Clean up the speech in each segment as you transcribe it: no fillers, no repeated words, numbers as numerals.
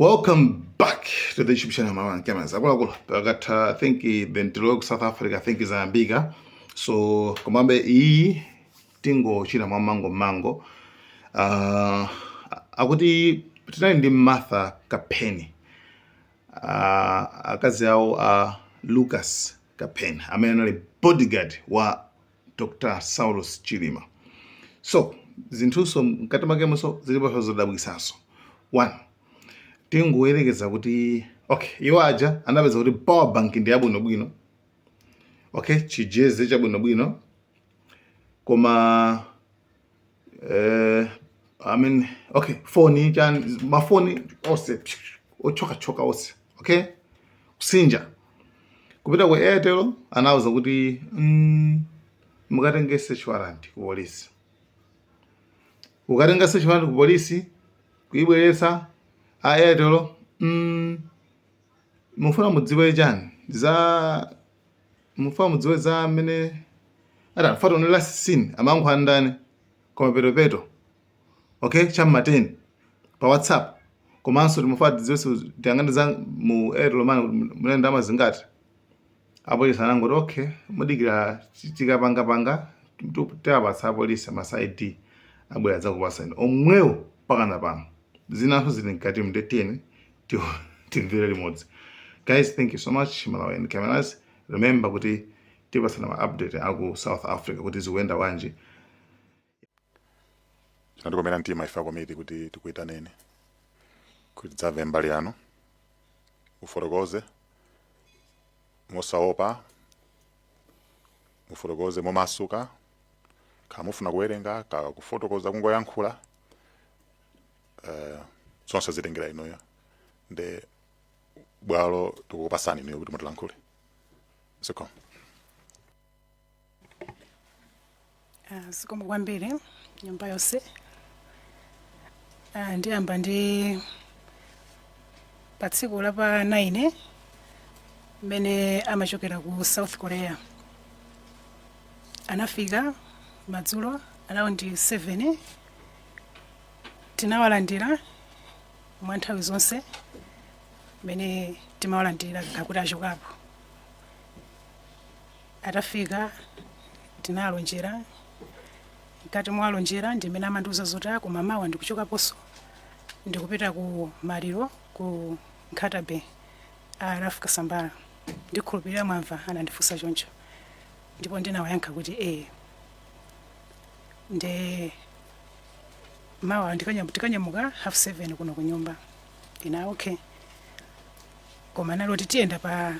Welcome back to the YouTube channel Malawi Cameras. Akuluakulu, pakatha, I think, the ku South Africa, I think, zayambika. So komabe iyi tingochita mwa mango mango. Akuti tinali ndi Martha Kapeni, akazi awo a Lucas Kapeni, amene anali bodyguard wa Dr. Saulos Chilima. So zinthunso mkati mwakemonso zilipo zodabwisanso. One, tingoyerekeza kuti, okay, iwo aja anapeza kuti power bank ndi yabwinobwino, okay, chijeze chabwinobwino, koma I mean, okay, foni chani, mafoni onse ochokachoka onse, okay, kusinja kupita ku Airtel, anawuza kuti mukatenge search warrant ku polisi. Ukatenga search warrant ku polisi, kuibweretsa, a Airtel, mufuna mudziwe chani za, mufuna mudziwe za mmene ata fato ni last seen amayankhula ndani, koma petopeto, okay, cham'ma 10 pa WhatsApp. Komanso timufuna tidziwenso, tiyang'ane za mu Airtel Money mune ndalama zingati. Apolisi anangoti, "Okay, mudikira, tikapangapanga tiwapatsa apolisi ma ID, abwera dzakupasani omwewo." Pakana pano zinanso zili mkati mndetiyeni timvere limodzi. Guys, thank you so much. Malawi Cameras, remember kuti tipasana ma update aku South Africa kuti zikuyenda bwanji. Chinatikomera mtima ife komiti kuti tikuyitaneni kuti tidzamve mbali yanu, mufotokoze mosaopa, mufotokoze momasuka, kaya mufuna kuwerenga, ka kufotokoza, kungoyankhula, zonse zitengera inuyo. Nde bwalo tikukupasani inuyo kuti mutilankhule. Zikomo. Ah, zikomo kwambiri nyumba yonse. Ah, ndiyamba ndi pa tsiku la pa 9 mmene amachokera ku South Korea. Anafika madzulo around 7. Tinawalandira mwa nthawi zonse mmene timawalandira kuti achokapo. Atafika tinalonjera. Mkati mwalonjera ndimene amandiuza zoti, "Ah, koma mawa ndikuchokaponso, ndikupita ku maliro ku Nkhata Bay a Ralph Kasambara. Ndikhulupirira mwamva." Anandifunsa choncho ndipo ndinawayankha kuti ee. Nde mawa tikanyamuka 7:30 kuno ku nyumba. Ina, "Okay." Koma naloti tiyenda pa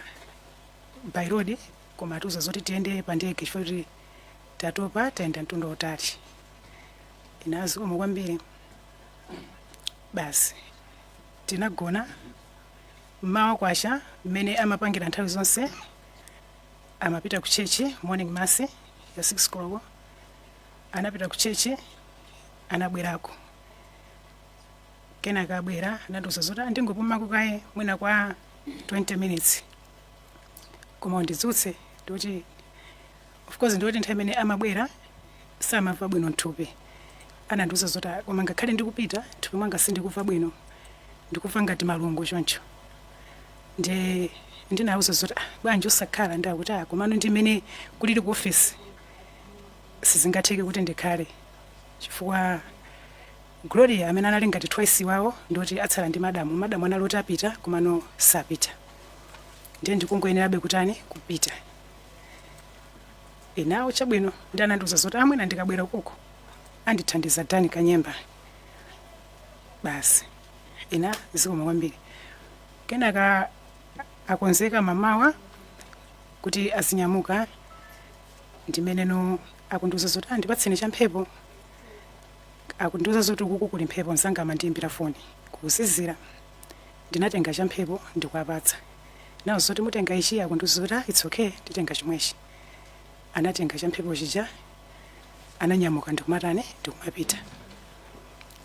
by road, koma atiuza zoti tiyende pa ndege chifukwa kuti tatopa, tayenda mtunda utali. Ina, "Zikomo kwambiri." Basi, tinagona. Mmawa kwacha, mmene amapangira nthawi zonse, amapita ku church, morning mass ya 6 koloko. Anapita ku church, anabwerako. Kenaka abwera, anandiuza zoti, "Ah, ndingopumako kaye mwina kwa 20 minutes, koma undidzutse." Ndikuti of course, ndikuti nthawi imene amabwera samamva bwino mthupi. Anandiuza zoti, "Ah, koma ngakhale ndikupita, mthupi mwanga sindikumva bwino, ndikumva ngati malungo choncho." Ndi ndinawuza zoti, "Ah, bwanji usakhala?" Ndakuti, "Ah, komano ndimene kulili ku office sizingatheke kuti ndikhale, chifukwa Gloria amene anali ngati twice wawo, ndoti atsala ndi madamu, madamu anali oti apita, komano sapita, ndiye ndikungoyenerabe kutani, kupita." Inawo, "Chabwino." Ndi anandiuza zoti amwena ndikabwera kuko andithandiza Dani Kanyemba. Basi, ina, "Zikomo kwambiri." Kenaka akonzeka mamawa kuti azinyamuka, ndimeneno akundiuza zoti, "Ah, ndipatseni champhepo." Akundiuza zoti ukuku kuli mphepo, mzanga amandiyimbira foni, kuzizira. Ndinatenga champhepo ndikuapatsa nawo zoti, "Mutenga ichi?" Akundiuza zoti, "Ah, it's okay, nditenga chomwechi." Anatenga champhepo chija, ananyamuka ndikumatani, ndikumapita.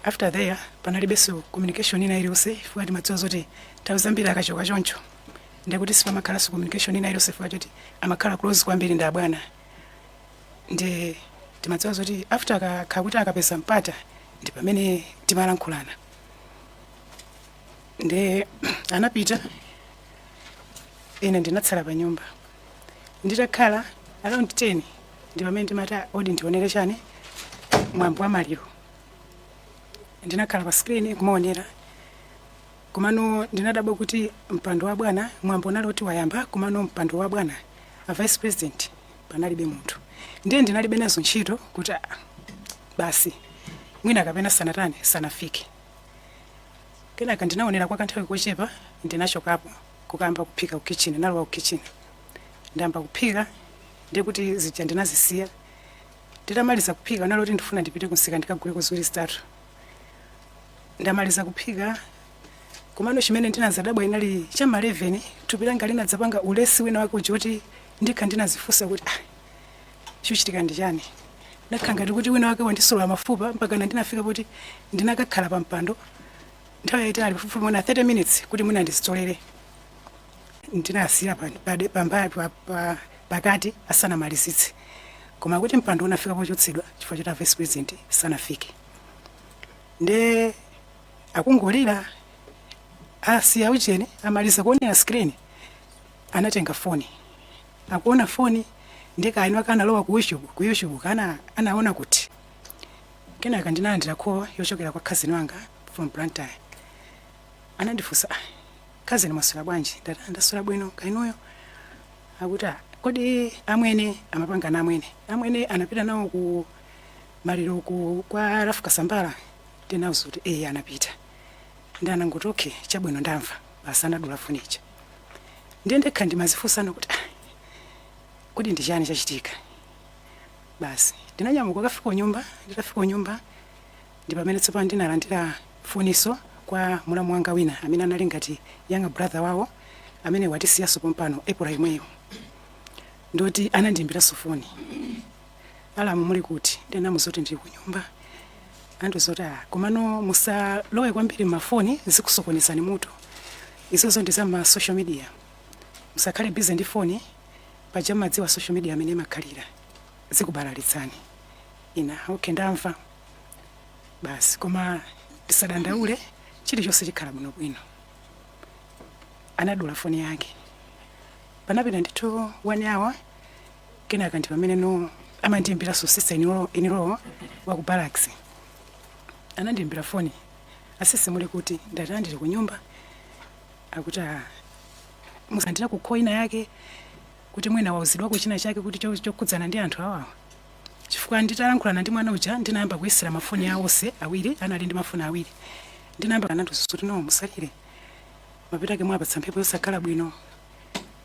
After there panalibenso communication ina iliyonse, chifukwa timadziwa zoti nthawi zambiri akachoka choncho ndikuti sipamakhalanso communication ina iliyonse, chifukwa choti amakhala close kwambiri ndi abwana. Ndi timadziwa zoti after akakhala kuti akapeza mpata ndi pamene timalankhulana. Nde anapita, ine ndinatsala pa nyumba. Nditakhala around 10 ndi pamene ndimati, "Ah, odi ndionere chani, mwambo wa maliro." Ndinakhala pa screen kumaonera, komano ndinadabwa kuti mpando wa bwana, mwambo unali kuti wayamba, komano mpando wa bwana a vice president panalibe munthu. Ndiye ndinalibe nazo ntchito kuti, ah, basi, mwina kapena sanatani, sanafike. Kenaka ndinaonera kwa kanthawi kochepa, ndinachokapo kukamba kuphika ku kitchen. Nalowa ku kitchen, ndayamba kuphika, ndiye kuti zija ndinazisiya. Nditamaliza kuphika, nalo kuti ndifuna ndipite kumsika ndikaguleko ziwiri zitatu. Ndamaliza kuphika, komano chimene ndinazadabwa inali chamma 11, thupi langa linadzapanga ulesi wina wake uja kuti ndikha ndinazifunsa kuti, ah, chikuchitika ndi chani? Ndakhala ngati kuti wina wake wandisolola mafupa, mpaka ndinafika poti ndinakakhala pa mpando nthawi yayitali, pafupifupi mwina 30 minutes, kuti mwina ndizitolere. Ndinasiya pambali pakati asanamalizitse, koma kuti mpando unafika pochotsedwa chifukwa choti a vice president sanafike. Nde akungolira, asiya ucheni, amaliza kuonera screen, anatenga foni, akuona foni, ndikaino akanalowa ku YouTube kana anaona kuti. Kenaka ndinalandira call yochokera kwa cousin wanga from Blantyre. Anandifunsa, "Ah, cousin, mwaswera bwanji?" Ndati, "Ah, ndaswera bwino, kainuyo?" Akuti, "Ah, kodi amwene amapanga na amwene, amwene anapita nawo ku maliro ku kwa Ralph Kasambara?" Ndinawuza kuti, "Eh, anapita." Ndi anangoti, "Okay, chabwino, ndamva." Basi, anadula foni ija. Ndiye ndekha ndimazifunsana kuti, ah, kodi ndi chani chachitika? Basi, ndinanyamuka kafika kunyumba. Nditafika kunyumba ndi pamene tsopano ndinalandira foniso kwa mulamu wanga wina amene anali ngati younger brother wawo amene watisiyaso pompano April imweyo. Ndoti anandiyimbiranso foni, "Alamu, muli kuti?" Ndinamuza kuti ndili kunyumba. Andiuza kuti, "Ah, komano musalowe kwambiri mmafoni, zikusokonezani mutu, izozo ndi za ma social media, musakhale busy ndi foni, paja madziwa social media amene imakhalira, zikubalalitsani." Ina, "Okay, ndamva." Basi, koma tisadandaule, chilichonse chikhala bwinobwino. Anadula foni yake. Panapita ndithu one hour, kenaka ndi pamene no amandiyimbiranso sister in-law wa ku barracks. Anandiyimbira foni, "Asisi, muli kuti?" Ndati, "Ndili ku nyumba." Akuti, "Ah, musandira ku call ina yake kuti mwina wauzidwako china chake kuti chokhudzana ndi anthu awawa." Chifukwa nditalankhulana ndi mwana uja, ndinayamba kuyesera mafoni awo onse awiri, anali ndi mafoni awiri. Ndinayamba, anandiuza kuti, "No, musalire, mapita ake mwapatsa mphepo yosakhala bwino,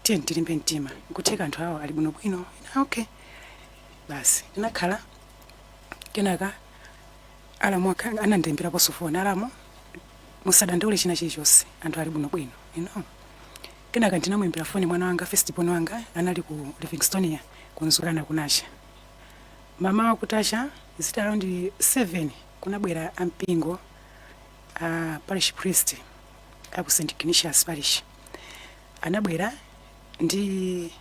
tiye tilimbe mtima, nkutheka anthu awo ali bwinobwino." Ina, "Okay." Basi, ndinakhala. Kenaka alamu anandiyimbiraponso foni, "Alamu, musadandaule china chilichonse, anthu ali bwinobwino." Kenaka ndinamuyimbira foni mwana wanga, first born wanga, anali ku Livingstonia kunzukana. Kunacha mama, kutacha ziti around 7, kunabwera ampingo, a parish priest aku St Ignatius Parish, anabwera ndi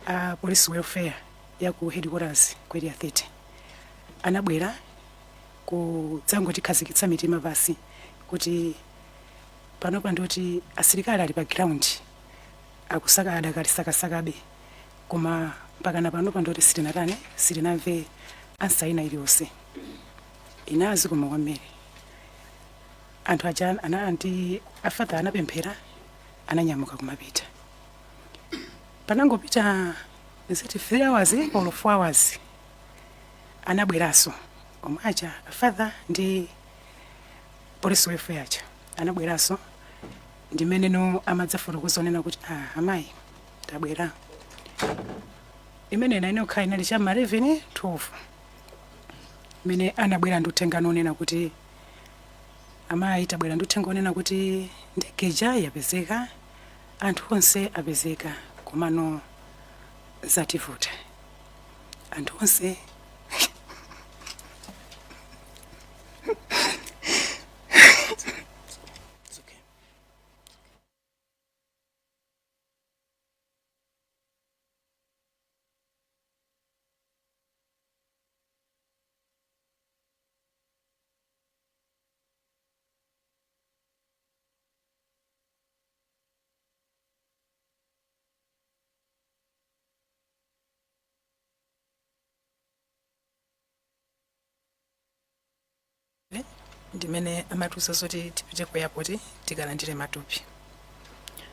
a police welfare ya ku headquarters ku Area 30, anabwera kudzangotikhazikitsa mitima pasi kuti panopa ndoti asilikali ali pa ground akusaka, adakalisakasakabe, koma mpakana panopa ndoti sitinatane, sitinamve answer ina iliyonse. Inazi koma kwambiri anthu aja ndi afather anapemphera, ananyamuka kumapita. Panangopita ziti 3 hours or 4 hours, anabweranso omwe aja, afather ndi police welfare aja, anabweranso. Ndimeneno amadzafotokoza onena kuti, "Ah, amayi, tabwera." Imene ine okhala inali chamma 11 12 imene anabwera ndi uthenga onena kuti, "Amayi, tabwera ndi uthenga onena kuti ndege ija yapezeka, anthu onse apezeka, komano zativuta, anthu onse." It's okay. Ndimene amatiuza zoti tipite ku airport tikalandire matupi.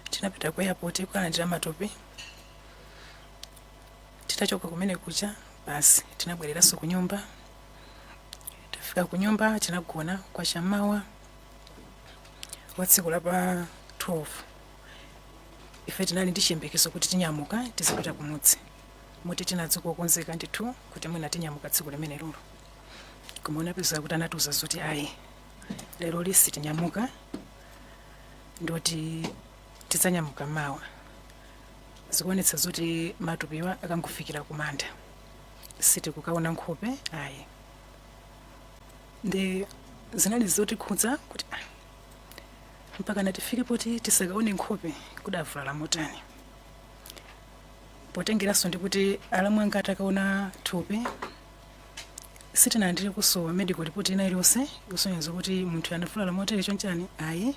Tinapita ku airport kukalandira matupi. Titachoka kumene kucha, basi, tinabwereranso ku nyumba. Tafika ku nyumba, tinagona. Kwa chammawa wa tsiku la pa 12, ife tinali ndi chiyembekezo kuti tinyamuka tizipita kumudzi, moti tinadzuka kukonzeka ndithu kuti mwina tinyamuka tsiku limene lolo. Koma unapeza kuti anatiuza zoti ayi, lero lisi tinyamuka, ndoti tidzanyamuka mawa. Zikuonetsa zoti matupiwa akangofikira kumanda, sitikukaona nkhope ayi. Ndi zinali zotikhudza kuti ah, mpaka natifike poti tisakaone nkhope, kudavulala motani? Potengeranso ndikuti alamu anga atakaona thupi, sitinalandire kuso medical report ina iliyonse kusonyeza kuti munthu anavulala motere chonchani, ayi.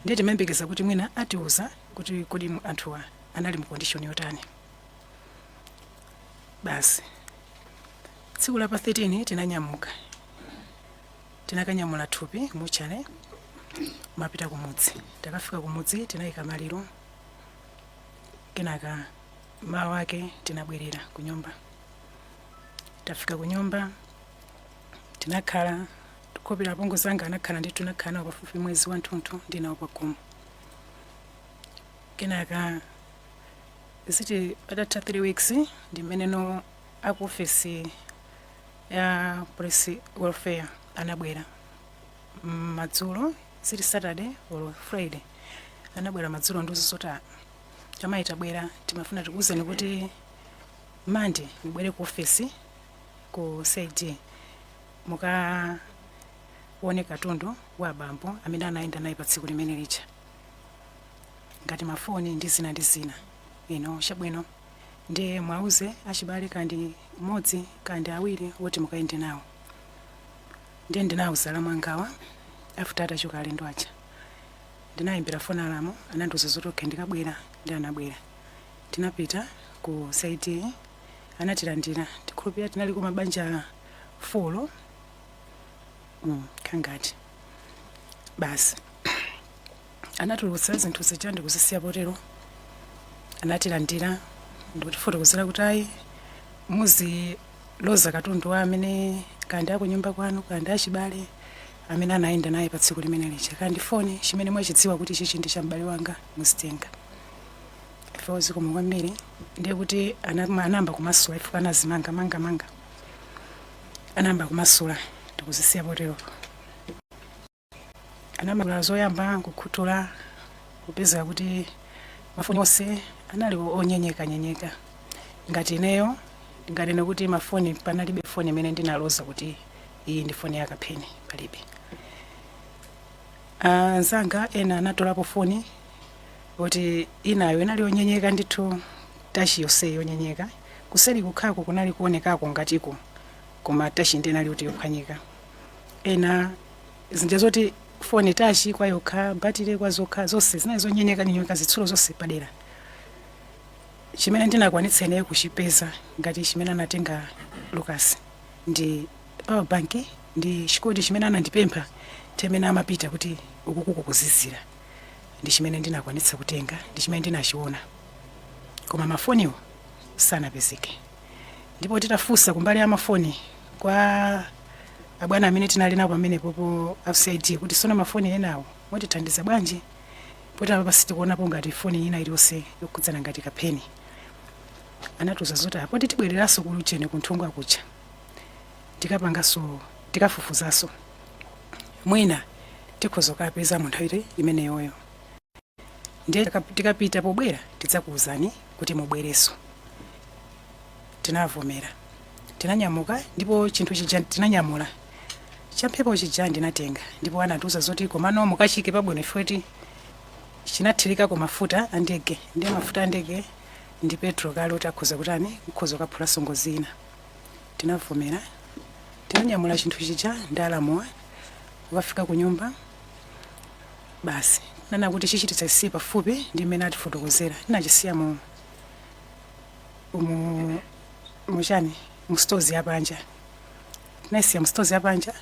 Ndiye timayembekeza kuti mwina atiuza kuti kodi anthuwa anali mu condition yotani. Basi, tsiku la pa 13 tinanyamuka, tinakanyamula thupi mortuary, mapita kumudzi. Takafika kumudzi, tinayika maliro. Kenaka mawa ake tinabwerera ku nyumba. Tafika ku nyumba, tinakhala tikhopera. Apongozi anga anakhala ndithu, tinakhala nawo pafupi mwezi wathunthu ndi nawo pakhomo. Kenaka ziti patatha 3 weeks, ndi mmeneno aku ofesi ya police welfare anabwera madzulo, zili Saturday or Friday. Anabwera madzulo ndizoti, "Amayi, tabwera, timafuna tikuwuzeni kuti Mande mubwere ku ofesi ku CID mukaone katundu wa abambo amene anayenda naye pa tsiku limene lija, ngati mafoni ndi zina ndi zina." Ino chabwino, ndiye mwauze achibale kandi mmodzi kandi awiri woti mukayende nawo. Ndiye ndinawuza alamu angawa. After atachoka alendo aja, ndinayimbira foni alamu, anandiuza zoti okay, ndikabwera. Ndi anabwera, tinapita ku CID, anatilandira. Tikhulupirira tinali ku mabanja 4 khangati. Basi, anatulutsa zinthu zija ndikuzisiya potero. Anatilandira ndikutifotokozera kuti ayi, muziloza katundu wa amene kandi akunyumba kwanu kandi achibale amene anayenda naye pa tsiku limene lija, kandi foni, chimene mwachidziwa kuti chichi ndi cha m'bale wanga, muzitenga. Ife zikomo kwambiri. Ndiye kuti anayamba kumasula ife, anazimanga manga manga, anayamba kumasula ndikuzisiya poteropo. Anamasula zoyamba kukhuthula, kupeza kuti mafoni onse anali onyenyeka nyenyeka. Ngati ineyo ndinganene kuti mafoni, panalibe foni imene ndinaloza kuti iyi ndi foni yakapheni, palibe. Anzanga ena anatolapo foni kuti inayo inali yonyenyeka ndithu, touch yonse yonyenyeka, kuseri kukhako kunali kuonekako ngatiko, koma touch ndi inali kuti yophwanyika. Ena zinja zoti foni touch kwa yokha, batire kwa zokha, zonse zinali zonyenyeka nyenyeka, zitsulo zonse padera. Chimene ndinakwanitsa ineyo kuchipeza ngati chimene anatenga Lucas ndi power bank ndi chikoti chimene anandipempha temene amapita kuti ukukuku kuzizira, ndi chimene ndinakwanitsa kutenga, ndi chimene ndinachiona. Koma mafoniwo sanapezeke. Ndipo titafunsa kumbali ya mafoni kwa abwana amene tinali nawo pamenepopo a CID kuti sono mafoni enawo mutithandiza bwanji, poti apa sitikuonapo ngati foni ina iliyonse yokhudzana ngati kapheni, anatiuza zoti apoti tibwereranso ku chene kunthungwa kuja, tikapanganso, tikafufuzanso, mwina tikhoza kukapeza mu nthawi imeneyoyo. Ndiye tikapita pobwera tidzakuwuzani kuti mubwerenso. Tinavomera, tinanyamuka. Ndipo chinthu chija tinanyamula, champhepo chija ndinatenga, ndipo anatiuza zoti komano mukachike pabwino ifoti chinathirikako mafuta a ndege, ndiye mafuta a ndege ndi petrol kale kuti akhoza kutani, kukhoza kukaphulanso ngozi ina. Tinavomera, tinanyamula chinthu chija ndi alamuwa kukafika ku nyumba. Basi, nana kuti chichititsa chisiye pafupi ndi mmene atifotokozera. Tinachisiya mu muchani, mu stores yapanja. Tinayisiya mu stores yapanja.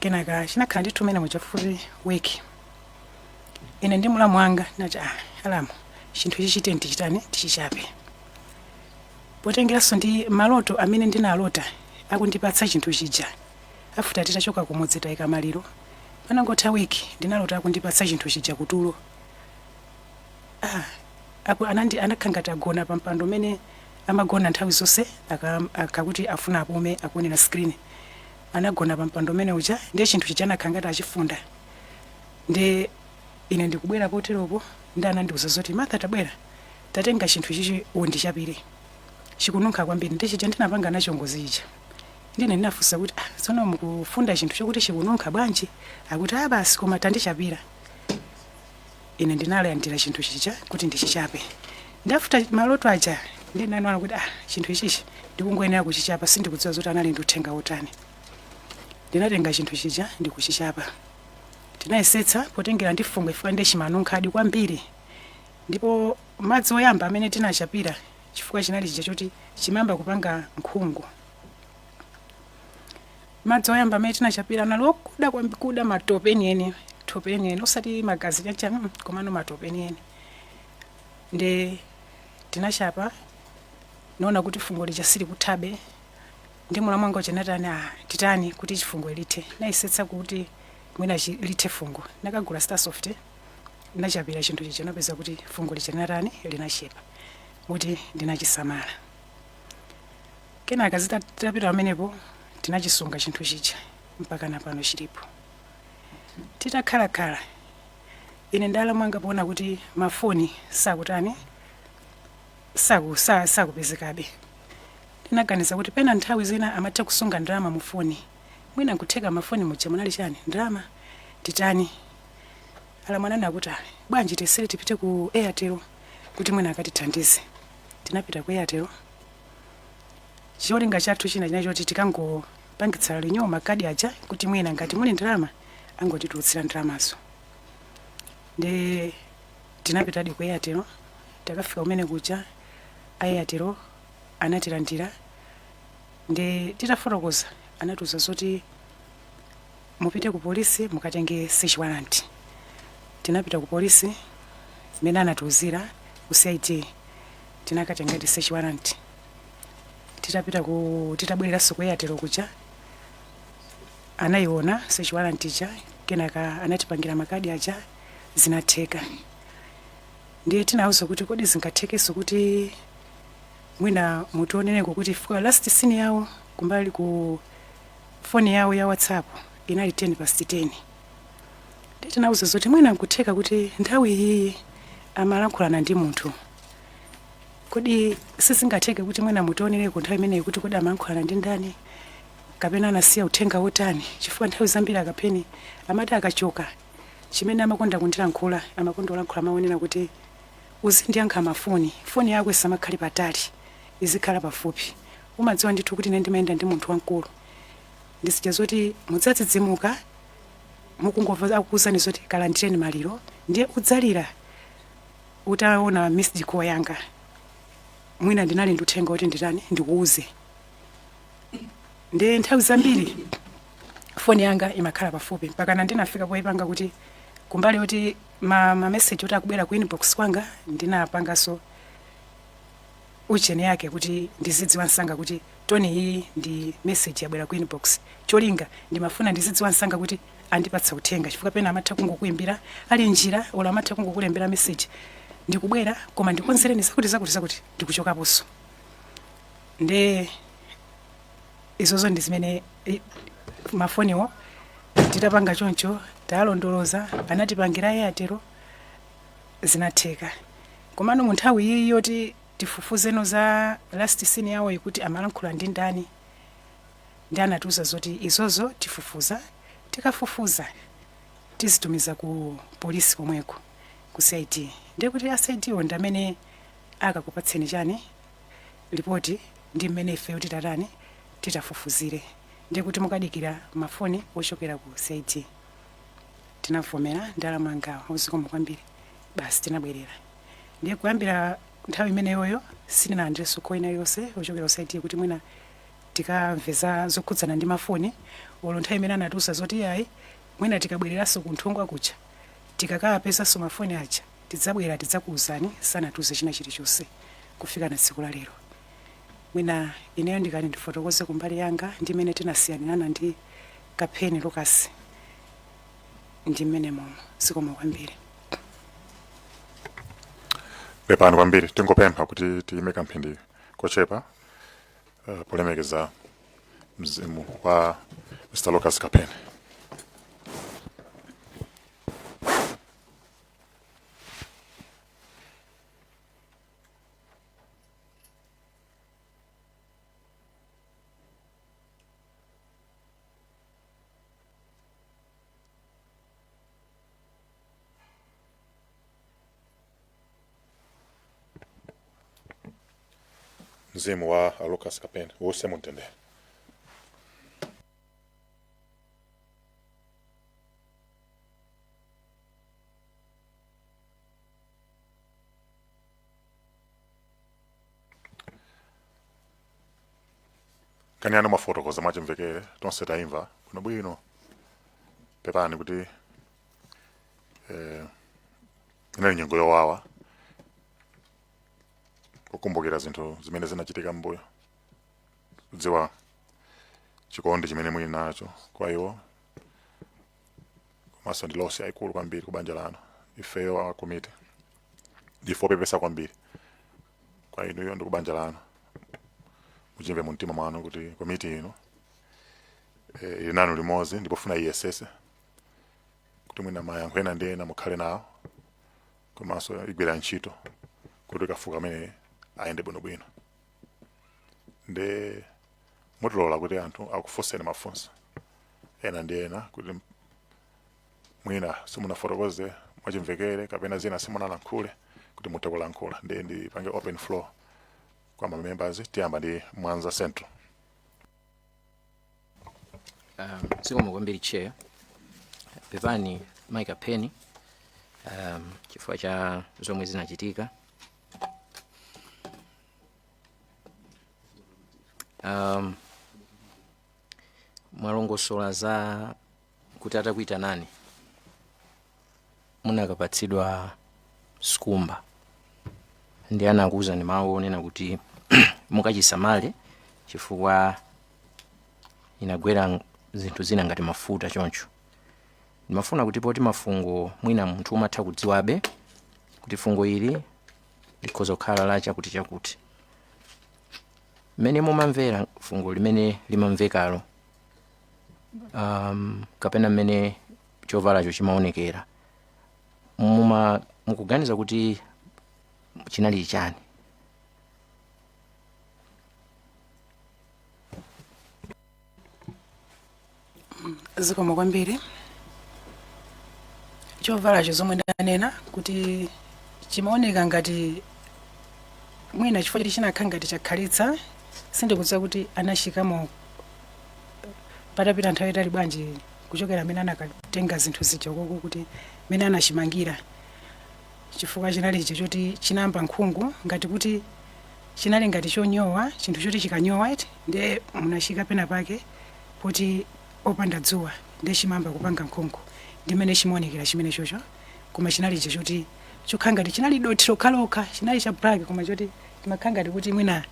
Kenaka tinabwerera ku nyumba. Kenaka chinakhala ndithu mene muchafupi wiki. Ine ndi mulamu wanga nati, "Ah, alamu, chinthu ichi chite tichitani, tichichape," potengeranso ndi maloto amene ndinalota akundipatsa chinthu chija. Afuta titachoka kumudzi, tayika maliro, panangotha wiki ndinalota akundipatsa chinthu chija kutulo. Ah, apo anandi anakhala ngati agona pa mpando umene amagona nthawi zonse akakuti afuna apume, akuonera screen. Anagona pa mpando umene uja, ndiye chinthu chija anakhala ngati achifunda. Ndi ine ndikubwera poteropo, ndi anandiuza zoti, "Martha, tabwera, tatenga chinthu chichi undichapire, chikununkha kwambiri." Ndi chija ndinapanga nacho ngozi ija. Ndine ndinafunsa kuti, "Ah, tsono mukufunda chinthu chokuti chikununkha bwanji?" Akuti, "Ah, basi, koma tandichapira." Ine ndinalandira chinthu chija kuti ndichichape. Ndafuta maloto aja, ndinanaona kuti, ah, chinthu ichichi ndikungoyenera kuchichapa. Sindikudziwa zoti anali ndi uthenga wotani. Ndinatenga chinthu chija ndikuchichapa. Tinayesetsa potengera ndi fungo, ifika ndi chimanunkhadi kwambiri. Ndipo madzi oyamba amene tinachapira, chifukwa chinali chija choti chimayamba kupanga nkhungu, madzi oyamba amene tinachapira anali okuda kwambiri, kuda matope enieni, thope enieni, osati magazi chacha, komano matope enieni. Ndi tinachapa, naona kuti fungo lija silikuthabe. Ndi mulamu wanga uja natani, "Ah, titani kuti chifungo lithe?" Nayesetsa kuti mwina lithe fungo, nakagula Sta-Soft, nachapira chinthu chija, napeza kuti fungo lija linatani, linachepa, kuti ndinachisamala. Kenaka zitapita pamenepo, tinachisunga chinthu chija mpaka napano chilipo. Titakhalakhala ine ndi alamu anga, poona kuti mafoni sakutani, sakupezekabe, ndinaganiza kuti pena nthawi zina amatha kusunga ndalama mu foni, mwina nkutheka mafoni muja munali chani, ndalama, titani? Alamu ananena kuti, "Ah, bwanji tesere tipite ku Airtel kuti mwina akatithandize." Tinapita ku Airtel. Cholinga chathu china chinali choti tikangopangitsa renew makadi aja, kuti mwina ngati muli ndalama angotitulutsira ndalamazo. Ndi tinapitadi ku Airtel. Takafika kumene kuja, Airtel anatilandira. Ndi titafotokoza, anatiuza zoti mupite ku polisi mukatenge search warrant. Tinapita ku polisi imene anatiuzira, ku CID, tinakatenga ti search warrant. Titapita ku titabwereranso ku Airtel kuja, anayiona search warrant ija, kenaka anatipangira makadi aja, zinatheka. Ndiye tinawuza kuti, "Kodi zingathekenso kuti mwina mutionereko kuti fika last seen yawo kumbali ku foni yawo ya WhatsApp inali 10 past 10?" Ndiye tinawuza zoti mwina nkutheka kuti nthawi iyi amalankhulana ndi munthu. Kodi sizingatheke kuti mwina mutionereko nthawi imeneyi kuti kodi amalankhulana ndi ndani, kapena anasiya uthenga wotani? Chifukwa nthawi zambiri akapheni amati akachoka, chimene amakonda kundilankhula, amakonda kulankhula maonera kuti, "Uzindiyankha mafoni, foni yako isamakhale patali, izikhala pafupi. Umadziwa ndithu kuti ine ndimayenda ndi munthu wamkulu, ndisija zoti mudzadzidzimuka mukungomva akukuwuzani zoti kalandireni maliro, ndiye udzalira utaona missed call yanga. Mwina ndinali ndi uthenga kuti nditani, ndikuuze." Ndiye nthawi zambiri foni yanga imakhala pafupi, mpaka ndinafika poyipanga kuti kumbali yoti ma message oti akubwera ku inbox kwanga, ndinapanganso ucheni yake kuti ndizidziwa msanga kuti tone iyi ndi message yabwera ku inbox. Cholinga ndimafuna ndizidziwa msanga kuti andipatsa uthenga, chifukwa pena amatha kungokuimbira ali njira, olo amatha kungokulembera message, "Ndikubwera, koma ndikonzereni zakuti zakuti zakuti, ndikuchokaponso." Nde izozo ndi zimene mafoniwo titapanga choncho, talondoloza, anatipangira Airtel, zinatheka. Komano mu nthawi iyi yoti tifufuzeno za last seen yawo ikuti amalankhula ndi ndani, ndi anatiuza zoti izozo tifufuza, tikafufuza tizitumiza ku polisi komweko ku CID. Ndiye kuti a CID wo ndi amene akakupatseni chani, ripoti, ndi mmene ifeyo titatani, titafufuzire. Ndiye kuti mukadikira mafoni ochokera ku CID. Tinavomera ndi alamu angawo, "Zikomo kwambiri." Basi, tinabwerera. Ndiye kuyambira nthawi imeneyoyo sindinalandirenso call ina iliyonse ochokera ku CID kuti mwina Tikamve za zokhudzana ndi mafoni, olo nthawi imene anatiuza zoti yayi, mwina tikabwereranso kunthungwa kuja tikakapezanso mafoni aja tidzabwera tidzakuuzani, sanatiuze china chilichonse kufika na tsiku la lero. Mwina ineyo ndikati ndifotokoze kumbali yanga ndi mmene tinasiyanirana ndi Kapheni Lucas ndi mmene momo. Zikomo kwambiri. Pepani kwambiri, tingopempha kuti tiyime kamphindi kochepa polemekeza mzimu wa Mr. Lucas Kapheni. Mzimu wa Lucas Kapheni uuse mumtendere. Nkhani yanu mwafotokoza mwachimvekere, tonse tayimva bwinobwino. Pepani kuti inali nyengo yowawa kukumbukira zinthu zimene zinachitika m'mbuyo, kudziwa chikondi chimene muli nacho kwa iwo, komanso ndi loss yayikulu kwambiri ku banja lanu. Ifeyo a komiti ndife opepesa kwambiri kwa inuyo ndi ku banja lanu. Muchimve mu mtima mwanu kuti komiti ino ili nanu limodzi, ndipo funa iyesese kuti mwina mayankho ena ndi ena mukhale nawo, komanso igwira ntchito kuti kafukufuku amene ayende bwinobwino. Nde mutilola kuti anthu akufunseni mafunso ena ndi ena kuti mwina simunafotokoze mwachimvekere kapena zina simunalankhule, kuti muthe kulankhula. Ndiye ndipange open floor kwa ma members. Tiyamba ndi Mwanza Central. Zikomo kwambiri, Chair. Pepani, Mike Kapheni, chifukwa cha zomwe zinachitika. Mwalongosola za kuti atakuitanani munakapatsidwa skumba ndi anakuwuzani mawu onena kuti mukachisamale chifukwa inagwera zinthu zina ngati mafuta choncho. Ndimafuna kuti poti mafungo mwina munthu umatha kudziwabe kuti fungo ili likhoza kukhala la chakuti chakuti, mmene mumamvera fungo limene limamvekalo kapena mmene chovalacho chimaonekera, mukuganiza kuti chinali chani? Zikomo kwambiri. Chovalacho zomwe ndanena kuti chimaoneka ngati mwina chifukwa choti chinakhala ngati chakhalitsa, sindikudziwa kuti anachikamo patapita nthawi itali bwanji kuchokera amene anakatenga zinthu zija koko, kuti mene anachimangira, chifukwa chinali icho choti chinayamba nkhungu, ngati kuti chinali ngati chonyowa, chinthu choti chikanyowa eti, ndiye munachika pena pake poti opanda dzuwa, ndiye chimayamba kupanga nkhungu, ndimene chimaonekera chimene chocho. Koma chinali icho choti chokhala ngati chinali dothi lokhalokha, chinali cha black, koma choti chimakhala ngati kuti mwina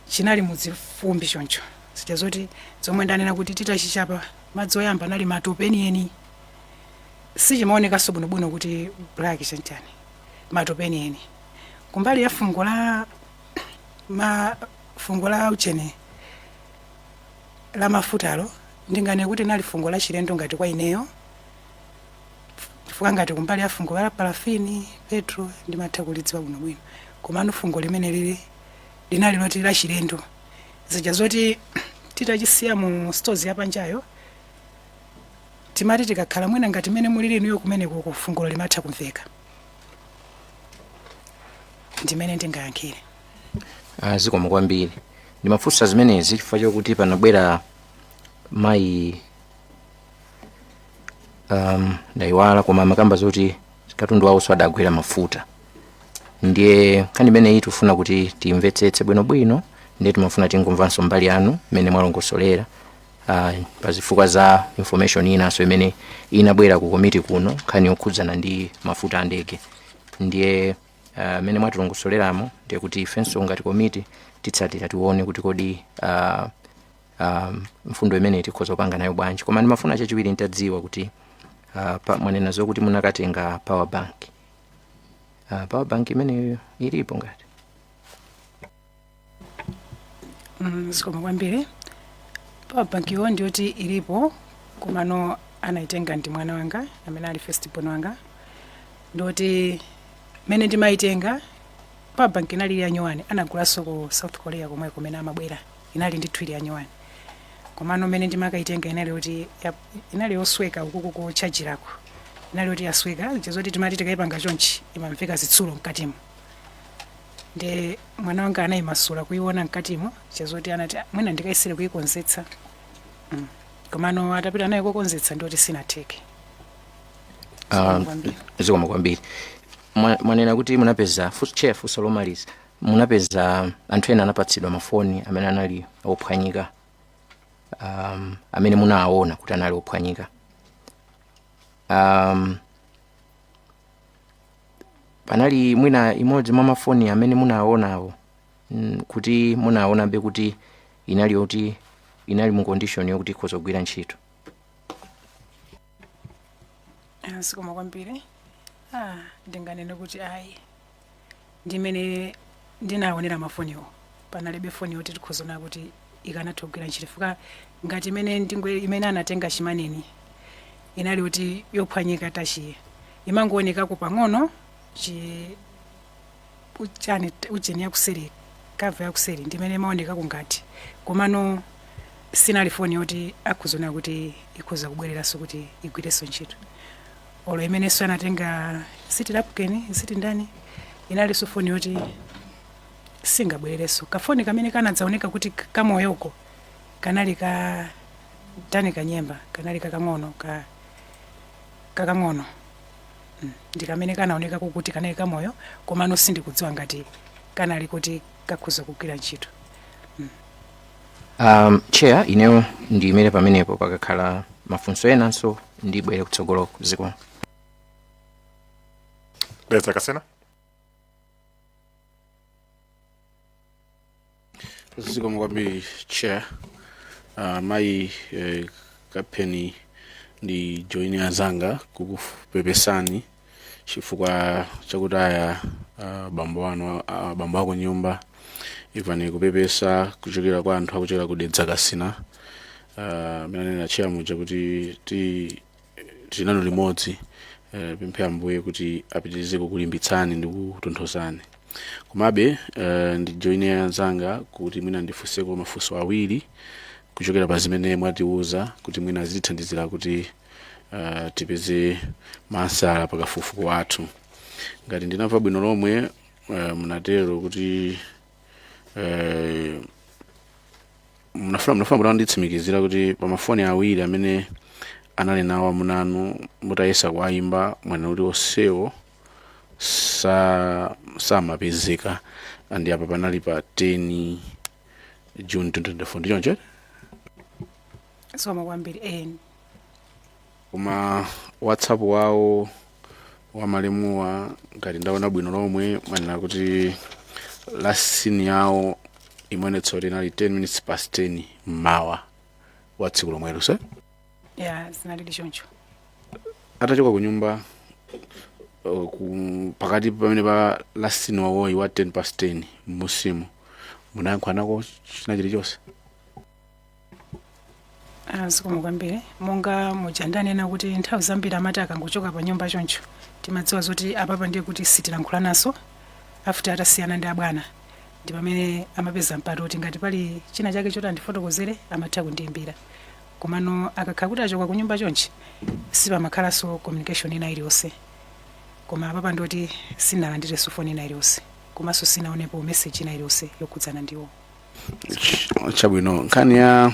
chinali mudzifumbi choncho, zija zoti zomwe ndanena kuti titachichapa madzi oyamba anali matope enieni, sichimaonekanso bwinobwino kuti black chanchani, matope enieni. Kumbali ya fungo la ma fungo la uchene la mafutalo, ndinganene kuti nali fungo la chilendo ngati kwa ineyo, chifukwa ngati kumbali ya fungo la parafini, petrol, ndimatha kulidziwa bwinobwino, komano fungo limene lili linali loti la chilendo, zija zoti titachisiya mu stores yapanjayo, timati tikakhala mwina ngati mene mulili inuyo kumeneko, fungulo limatha kumveka. Ndimene ndingayankhire. Ah, zikomo kwambiri. Ndimafunsa zimenezi chifukwa chokuti panabwera mayi, ndayiwala, koma amakamba zoti katundu wawo adagwera mafuta. Ndiye nkhani imeneyi tikufuna kuti timvetsetse bwinobwino. Ndiye timafuna tingomvanso mbali yanu mmene mwalongosolera pa zifukwa za information inanso imene inabwera ku komiti kuno, nkhani yokhudzana ndi mafuta a ndege. Ndiye mmene mwatilongosoleramo, ndiye kuti ifenso ngati komiti titsatira, tione kuti kodi mfundo imene tikhoza kupanga nayo bwanji. Koma ndimafuna chachiwiri ntadziwa kuti mwanena zokuti munakatenga power bank. Power bank imeneyo ilipo ngati? Zikomo kwambiri. Power bank iwo ndiyoti ilipo, komano anayitenga ndi mwana wanga amene ali first born wanga. Ndoti mene ndimayitenga, power bank inali ya nyuwani, anagulanso ku South Korea komwe kumene amabwera. Inali ndithu ili ya nyuwani, komano mene ndimakayitenga inali yoti inali yosweka. Ukuku kuchajirako inali yoti yasweka, chizoti timati tikayipanga chonchi imamveka zitsulo mkatimo. Ndi mwana wanga anayimasula kuiona mkatimo, chazoti anati, "Ah, mwina ndikayisire kuyikonzetsa." Komano atapita naye kokonzetsa, ndoti sinatheke. Zikomo kwambiri. Zikomo kwambiri. Mwanena kuti munapeza, chair, funso lomaliza, munapeza anthu ena anapatsidwa mafoni amene anali ophwanyika, amene munawaona kuti anali ophwanyika. Panali mwina imodzi mwa mafoni amene munawaonawo kuti munawaonabe kuti inali yoti inali mu condition yokuti ikhoza kugwira ntchito? Ah, zikomo kwambiri. Ndinganene kuti ayi, ndimene ndinaonera mafoniwo panalibe foni yoti tikhozaona kuti ikanatha kugwira ntchito, fuka ngati imene ndingwe imene anatenga chimaneni inali kuti yophwanyika, tachiye imangoonekako pang'ono chi uchani ujeni yakuseri, cover yakuseri ndimene imaonekako ngati, komano sinali foni yoti akhuzaona kuti ikhoza kubwereranso kuti igwirenso ntchito. Olo imenenso anatenga ziti lapukeni ziti ndani, inalinso foni yoti singabwererenso. Kafoni kamene kanadzaoneka kuti kamoyoko kanali ka tani kanyemba, kanali kakang'ono ka kakang'ono, ndi kamene kanaoneka kuti kanali kamoyo, komano sindikudziwa ngati kanali kuti kakhoza kugwira ntchito. Chair, ineyo ndiyimire pamenepo. Pakakhala mafunso enanso ndibwere kutsogoloko. Zikomo. Dedza Kasina. Zikomo kwambiri, chair. Mayi Kapheni, ndi joini azanga kukupepesani chifukwa chakutaya bambo anu, bambo ako nyumba. Ivani kupepesa kuchokera kwa anthu akuchokera ku Dedza Kasina. Amene anena chair muja kuti ti tinanu limodzi, pemphe Ambuye kuti apitirize kukulimbitsani ndi kutonthozani. Komabe ndi joine anzanga kuti mwina ndifunseko mafunso awiri kuchokera pa zimene mwatiuza, kuti mwina zitithandizira kuti tipeze mansala pakafukufuku wathu. Ngati ndinamva bwino lomwe, munatero kuti munafuna kuti anditsimikizira kuti pa mafoni awiri amene anali nawo amunanu, mutayesa kuwayimba, mwanena kuti onsewo samapezeka, and apa panali pa 10 June 2024, ndi choncho? Zikomo kwambiri. Koma WhatsApp wawo wamalemuwa, ngati ndaona bwino lomwe, mwanena kuti last seen yawo imaonetsa kuti inali 10 minutes past 10 mmawa wa tsiku lomwelo, se? Ya, zinalili choncho. Atachoka ku nyumba pakati pamene pa last seen wawoyi wa 10 past 10 musimu, munayankhula china chilichonse? Ah, zikomo kwambiri. Monga muja ndanena kuti nthawi zambiri amati akangochoka pa nyumba choncho, timadziwa zoti apapa ndiye kuti sitilankhulanaso after atasiyana ndi abwana. Ndi pamene amapeza mpata kuti ngati pali china chake choti andifotokozere, amatha kundiyimbira. Komano akakhala kuti achoka ku nyumba chonchi, sipamakhalanso communication ina iliyonse. Koma apapa ndoti sinalandirenso foni ina iliyonse, komanso sinaonepo message ina iliyonse yokhudzana ndiwo. Chabwino. Nkhani ya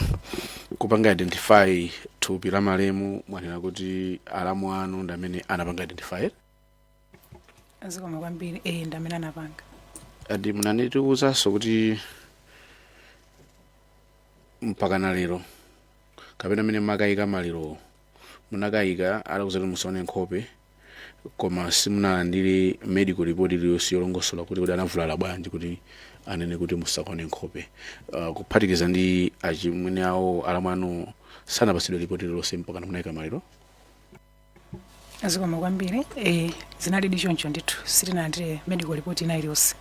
kupanga identify thupi la malemu, mwanena kuti alamu anu ndi amene anapanga identify? Zikomo kwambiri. Eh, ndi amene anapanga. Adi munanitiwuzanso kuti Mpaka na lero kapena mmene makayika maliro, munakayika atakuuzani musaone nkhope, koma simunalandire medical report iliyonse yolongosola kuti anavulala bwanji kuti anene kuti musakaone nkhope, kuphatikiza ndi achimwene awo, alamu anu, sanapatsidwe report iliyonse mpaka munayika maliro? Zikomo kwambiri. Zinalidi choncho ndithu, sitinalandire medical report ina iliyonse,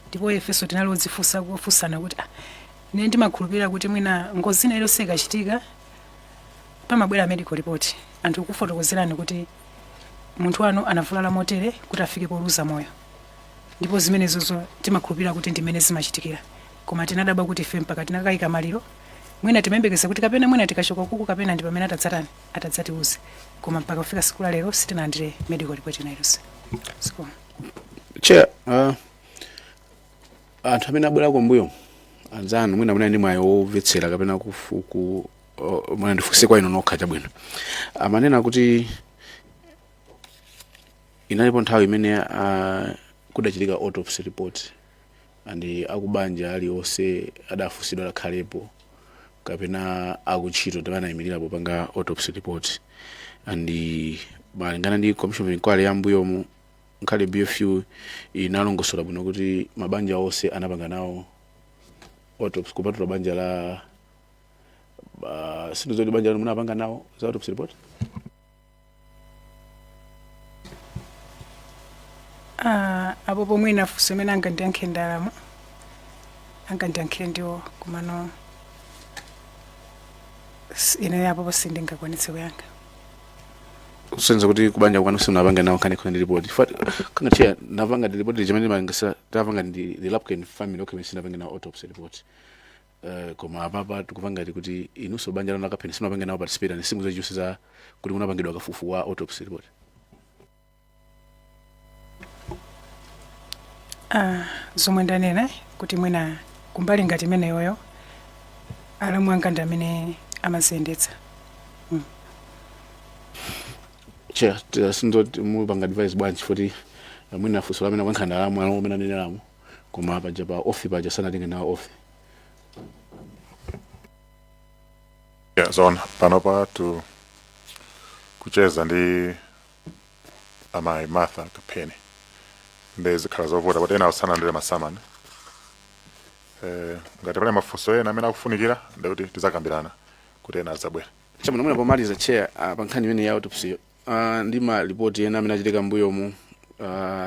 ndipo ifenso tinali odzifunsa, kufunsana kuti ine ndimakhulupirira kuti mwina ngozi ina iliyonse ikachitika pamabwera medical report, anthu kufotokozerani kuti munthu wanu anavulala motere kuti afike poluza moyo, ndipo zimenezozo timakhulupirira kuti ndimene zimachitikira. Koma tinadabwa kuti ife mpaka tinakayika maliro, mwina timayembekeza kuti kapena mwina tikachoka kuku kapena ndi pamene atadzatani, atadzatiuze, koma mpaka kufika siku la lero sitinalandire medical report ina iliyonse. Zikomo. Chair, anthu amene abwera kumbuyo anzanu, mwina munali ndi mwayi womvetsera kapena mwina ndifunse kwa inu nokha. Chabwino, amanena kuti inalipo nthawi imene kudachitika autopsy report and akubanja alionse adafunsidwa akhalepo kapena akuntchito ndi anayimirira popanga autopsy report, and malingana ndi commission of inquiry yambuyomu, nkhale BFU inalongosola bwino kuti mabanja onse anapanga nawo autopsy kupatula banja la sindizoti banja lanu munapanga nawo za autopsy report? Apo pomwe nafunso imene angandiyankhe ndalama, angandiyankhire ndiwo, komano ine apopo sindingakwanitse kuyankha. Kusonyeza kuti kubanja kwanu simunapange nawo nkhani ndi report. Kanga chair, napanga ndi report chimene mangasa tapanga ndi the Lapken family, okay, sinapange nawo autopsy report. Koma apapa tikupanga ti kuti inunso banja lanu akapheni simunapange nawo participate and simuzachiwisa za kuti munapangidwa kafukufuku wa autopsy report. Zomwe ndanena kuti mwina kumbali ngati imeneyoyo alamu anga ndi amene amaziyendetsa. Chair, sindoti mupanga advice bwanji futi, mwina funso lamene akuyankha ndalamu alamu amene aneneramo, koma paja pa oath paja sanatenge nawo oath. Yeah, zona panopa tu kucheza ndi amayi Martha Kapheni ndi zikhala zovuta kuti ena asanalandire masamani. Ngati pali mafunso ena amene akufunikira, ndikuti tizakambirana kuti ena azabwera. Chabwino, mwina pomaliza, chair, pa nkhani imene ya autopsy, ndi ma report ena amene achitika mbuyomu,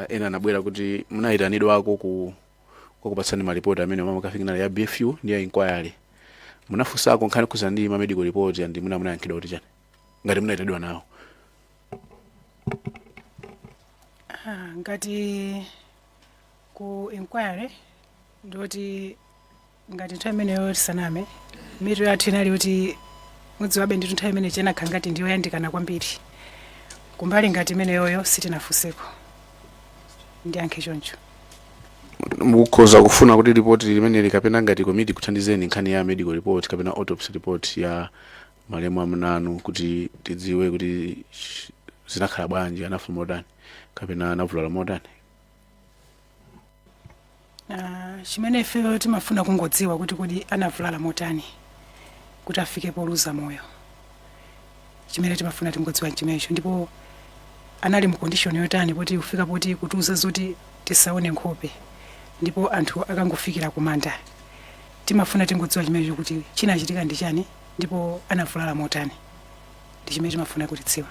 ena anabwera kuti munayitanidwako ku kwakupatsani malipoti amene omwe makafikira ya BFU ndi ya inquiry. Munafunsako nkhani khuza ndi ma medical report and mwina munayankhidwa kuti chani ngati munayitanidwa nawo? Ngati ku inquiry, ndoti ngati nthawi imeneyo, tisaname, mitu yathu inali kuti mudziwabe ndithu nthawi imene chenakha ngati ndiyoyandikana kwambiri. Kumbali ngati imeneyoyo sitinafunseko, ndiyankhe choncho. Mukhoza kufuna kuti ripoti limeneli kapena ngati komiti kuthandizeni nkhani ya medical report kapena autopsy report ya malemu amunanu kuti tidziwe kuti zinakhala bwanji, anafa motani kapena anavulala motani? Chimene ifeyo timafuna kungodziwa kuti kodi anavulala motani kuti afike poluza moyo. Chimene timafuna tingodziwa chimenecho, ndipo anali mu condition yotani poti kufika poti kutiuza zoti tisaone nkhope ndipo anthu akangofikira kumanda. Timafuna tingodziwa chimenecho, kuti chinachitika ndi chani ndipo anavulala motani, ndi chimene timafuna kutidziwa.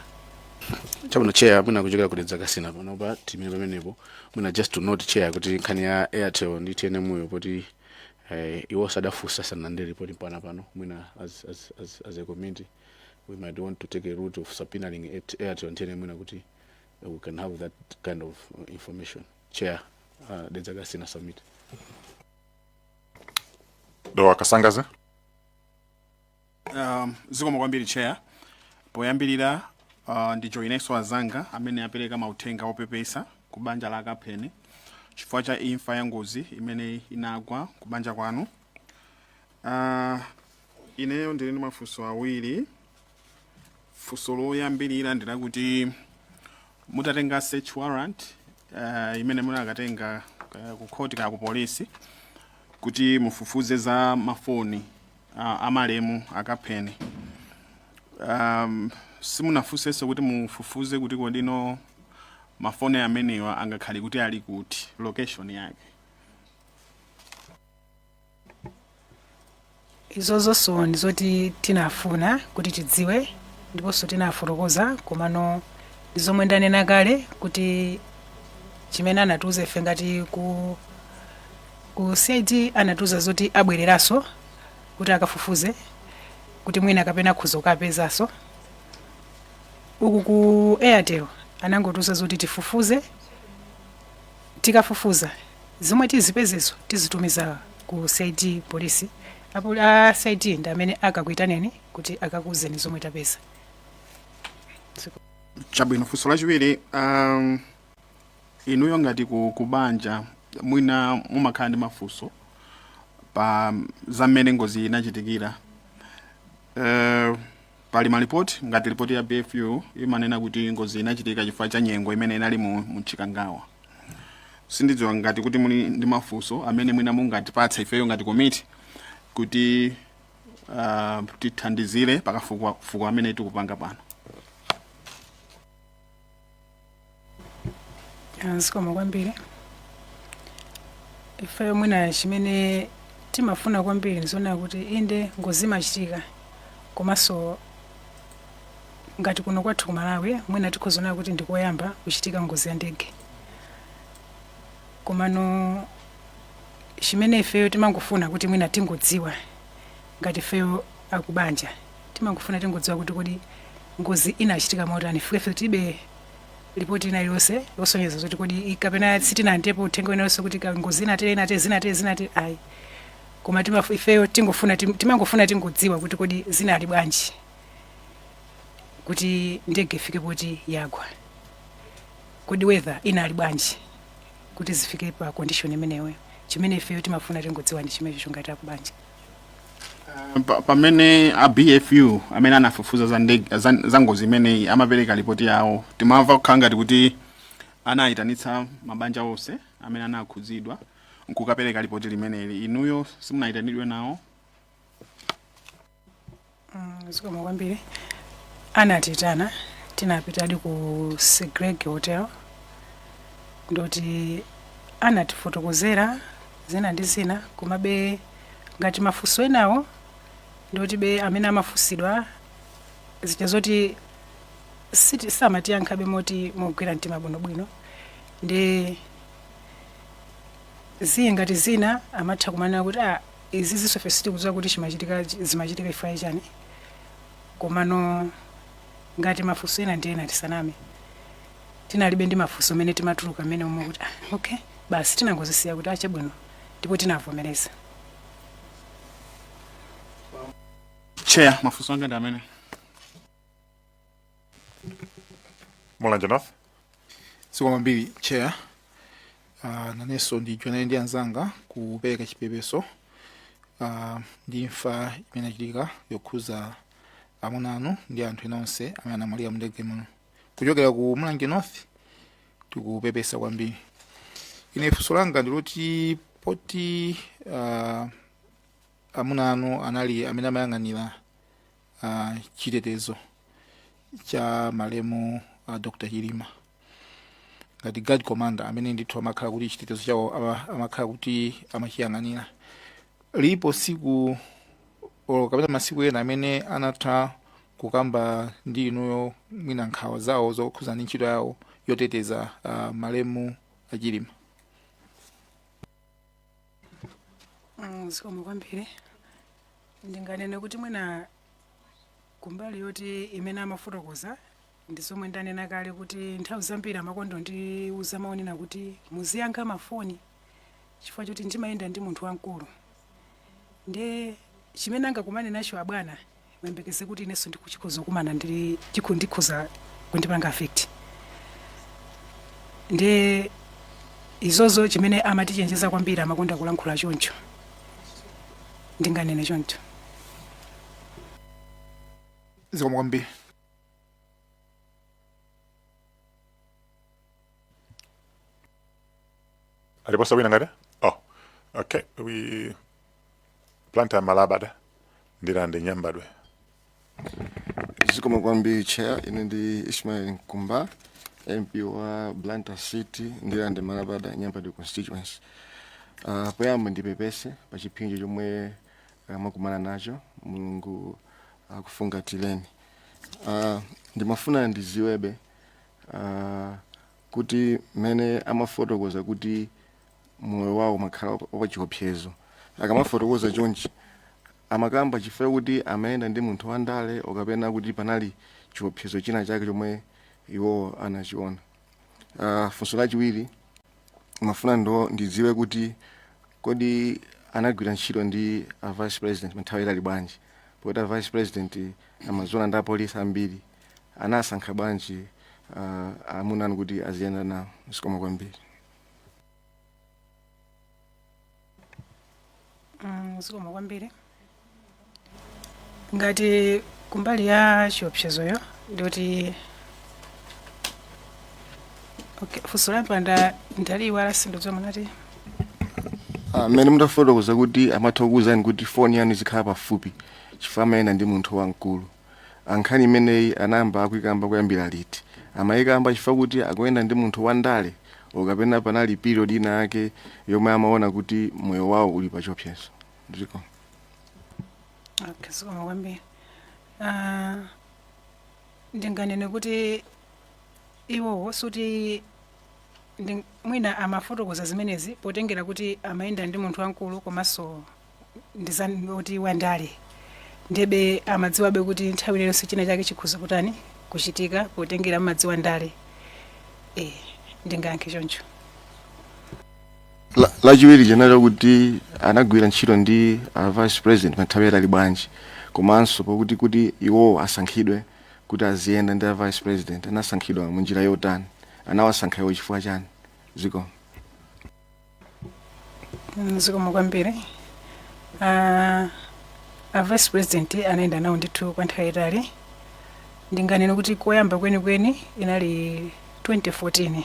Chabwino, chair, mwina kuchokera kuti dzakasina panopa timene pamenepo, mwina just to note, chair, kuti nkhani ya Airtel ndi TNM yo poti iwo sadafunsa, sanalandire report mpaka pano, mwina as a committee we might want to take a route of subpoenaing Airtel and TNM, mwina kuti we can have that kind of information. Chair, Dedza Kasina submit. Dowa Kasangazi. Zikomo kwambiri, chair. Poyambirira, ndijoinenso azanga amene apereka mauthenga opepesa ku banja la Kapheni chifukwa cha imfa ya ngozi imene inagwa ku banja kwanu. Ineyo ndili ndi mafunso awiri. Funso loyambirira ndilakuti mutatenga search warrant imene munakatenga ku court ka ku polisi kuti mufufuze za mafoni Amalemu akapheni, simunafunsenso kuti mufufuze kuti kodino mafoni amenewa angakhale kuti ali kuti, location yake? Izozonso ndi zoti tinafuna kuti tidziwe, ndiponso tinafotokoza, komano ndi zomwe ndanena kale kuti chimene anatiuza ife ngati ku CID, anatiuza zoti abwereranso kuti akafufuze kuti mwina kapena akhoza kukapezanso. Uku ku Airtel anangotiuza zoti tifufuze, tikafufuza zomwe tizipezezo tizitumiza ku CID polisi, apo a CID ndi amene akakuitaneni kuti akakuuzeni zomwe tapeza. Chabwino. Funso lachiwiri, inuyo ngati ku banja mwina mumakhala ndi mafunso pa za mmene ngozi inachitikira. Pali malipoti, ngati ripoti ya BFU imanena kuti ngozi inachitika chifukwa cha nyengo imene inali mu Chikangawa. Sindidziwa ngati kuti muli ndi mafunso amene mwina mungatipatse ifeyo ngati komiti kuti tithandizire pakafukufuku amene tikupanga pano. Zikomo kwambiri. Ifeyo mwina chimene timafuna kwambiri nzoona kuti inde, ngozi imachitika, komanso ngati kuno kwathu ku Malawi mwina tikhozaona kuti ndikoyamba kuchitika ngozi ya ndege. Komano chimene ifeyo timangofuna kuti mwina tingodziwa, ngati ifeyo akubanja timangofuna tingodziwa kuti kodi ngozi inachitika motani? Ife tilibe ripoti ina iliyonse yosonyeza zoti kodi kapena sitinamvepo uthenga wina wonse kuti ngozi inatere, inatere, zinatere, zinatere, ayi. Koma ifeyo tingofuna timangofuna tingodziwa kuti kodi zinali bwanji kuti ndege ifike poti yagwa? Kodi weather inali bwanji kuti zifike pa condition imeneyo? Chimene ifeyo timafuna tingodziwa ndi chimenecho ngati akubanja. Pamene a BFU amene anafufuza za ndege, za ngozi imeneyi amapereka ripoti yawo, timamva kukhala ngati kuti anayitanitsa mabanja onse amene anakhudzidwa nkukapereka ripoti limeneli. Inuyo simunayitanidwe nawo? Zikomo kwambiri. Anatitana, tinapitadi ku Sigreg Hotel, ndoti anatifotokozera zina ndi zina, komabe ngati mafunso enawo ndoti be amene amafunsidwa zija zoti samatiyankhabe moti mogwira mtima bwinobwino. Ndi ziyi ngati zina amatha kumanena kuti, "Ah, izi zisofe sitikudziwa kuti chimachitika, zimachitika chifukwa chani." Komano ngati mafunso ena ndi ena, tisaname, tinalibe ndi mafunso amene timatuluka amene omwe kuti, "Ah, okay, basi." Tinangozisiya kuti achabwino, ndipo tinavomereza. Chair, mafunso anga ndi amene. Mulanje North. Zikomo kwambiri, Chair. Nanenso ndijoinane ndi anzanga kupereka chipepeso ndi imfa imene yachitika yokhuza amuna anu ndi anthu ena onse amene anamwalira mu ndege muno. Kuchokera ku Mulanje North tikupepesa kwambiri. Ine funso langa ndiloti poti amuna anu anali amene amayang'anira chitetezo cha malemu Dr Chilima ngati guard commander, amene ndithu amakhala kuti chitetezo chawo amakhala kuti amachiyang'anira, lipo siku or kapena masiku ena amene anatha kukamba ndi inuyo mwina nkhawa zawo zokhuza ndi ntchito yawo yoteteza malemu achilima? Zikomo kwambiri. Ndinganene kuti mwina kumbali yoti imene amafotokoza ndi zomwe ndanena kale kuti nthawi zambiri amakonda ndiuza maonena kuti muziyankha mafoni chifukwa choti ndimayenda ndi munthu wamkulu, nde chimene angakumane nacho abwana, muyembekeze kuti inenso ndikuchikhoza kukumana ndi ndikhoza kundipanga affect. Nde izozo chimene amatichenjeza kwambiri, amakonda kulankhula choncho, ndinganene choncho. Zikomo kwambiri. Aliponso wina ngati? Oh, okay. We Blantyre Malabada. Ndirande Nyambadwe. Zikomo kwambiri, Chair. Ine ndi Ismail Nkumba, MP wa Blantyre City, Ndirande Malabada Nyambadwe constituency. Poyamba ndipepese pa chipsinjo chomwe mwakumana nacho. Mulungu akufungatireni. Ndimafuna ndiziwebe kuti mmene amafotokoza kuti moyo wawo umakhala wapachiopsezo, akamafotokoza chonchi amakamba chifukwa kuti amayenda ndi munthu wandale okapena kuti panali chiopsezo china chake chomwe iwo anachiona? Funso lachiwiri, mafuna ndo ndidziwe kuti kodi anagwira ntchito ndi a Vice President nthawi itali bwanji, poti a Vice President amaziona ndi apolisi ambiri, anasankha bwanji amuna anu kuti aziyenda nawo? Zikomo kwambiri. Zikomo kwambiri. Ngati kumbali ya chiopsezoyo ndikuti, okay, funso la ndaliiwala, sindidziwa munati. Mmene mutafotokoza kuti amatha kukuwuzani kuti foni yanu izikhala pafupi chifukwa amayenda ndi munthu wamkulu, ankhani imeneyi anayamba akuikamba kuyambira liti? Amayikamba chifukwa kuti akuyenda ndi munthu wandale okapena panali period ina yake yomwe amaona kuti moyo wawo uli pa chiopsezo? Ndiko. Okay, zikomo kwambiri. Ndinganene kuti iwowo suti mwina amafotokoza zimenezi potengera kuti amayenda ndi munthu wamkulu komanso ndi wandale, ndebe amadziwabe kuti nthawi iliyonse china chake chikhoza kutani, kuchitika, potengera amadziwa ndale. Ndingayankhe choncho. Lachiwiri chinali kuti anagwira ntchito ndi a Vice President pa nthawi yatali bwanji, komanso pakuti kuti iwowo asankhidwe kuti aziyenda ndi a Vice President, anasankhidwa munjira yotani? Anawasankha iwo chifukwa chani? Zikomo. Zikomo kwambiri. A Vice President anayenda nawo ndithu kwa nthawi yayitali. Ndinganene kuti koyamba kwenikweni inali 2014.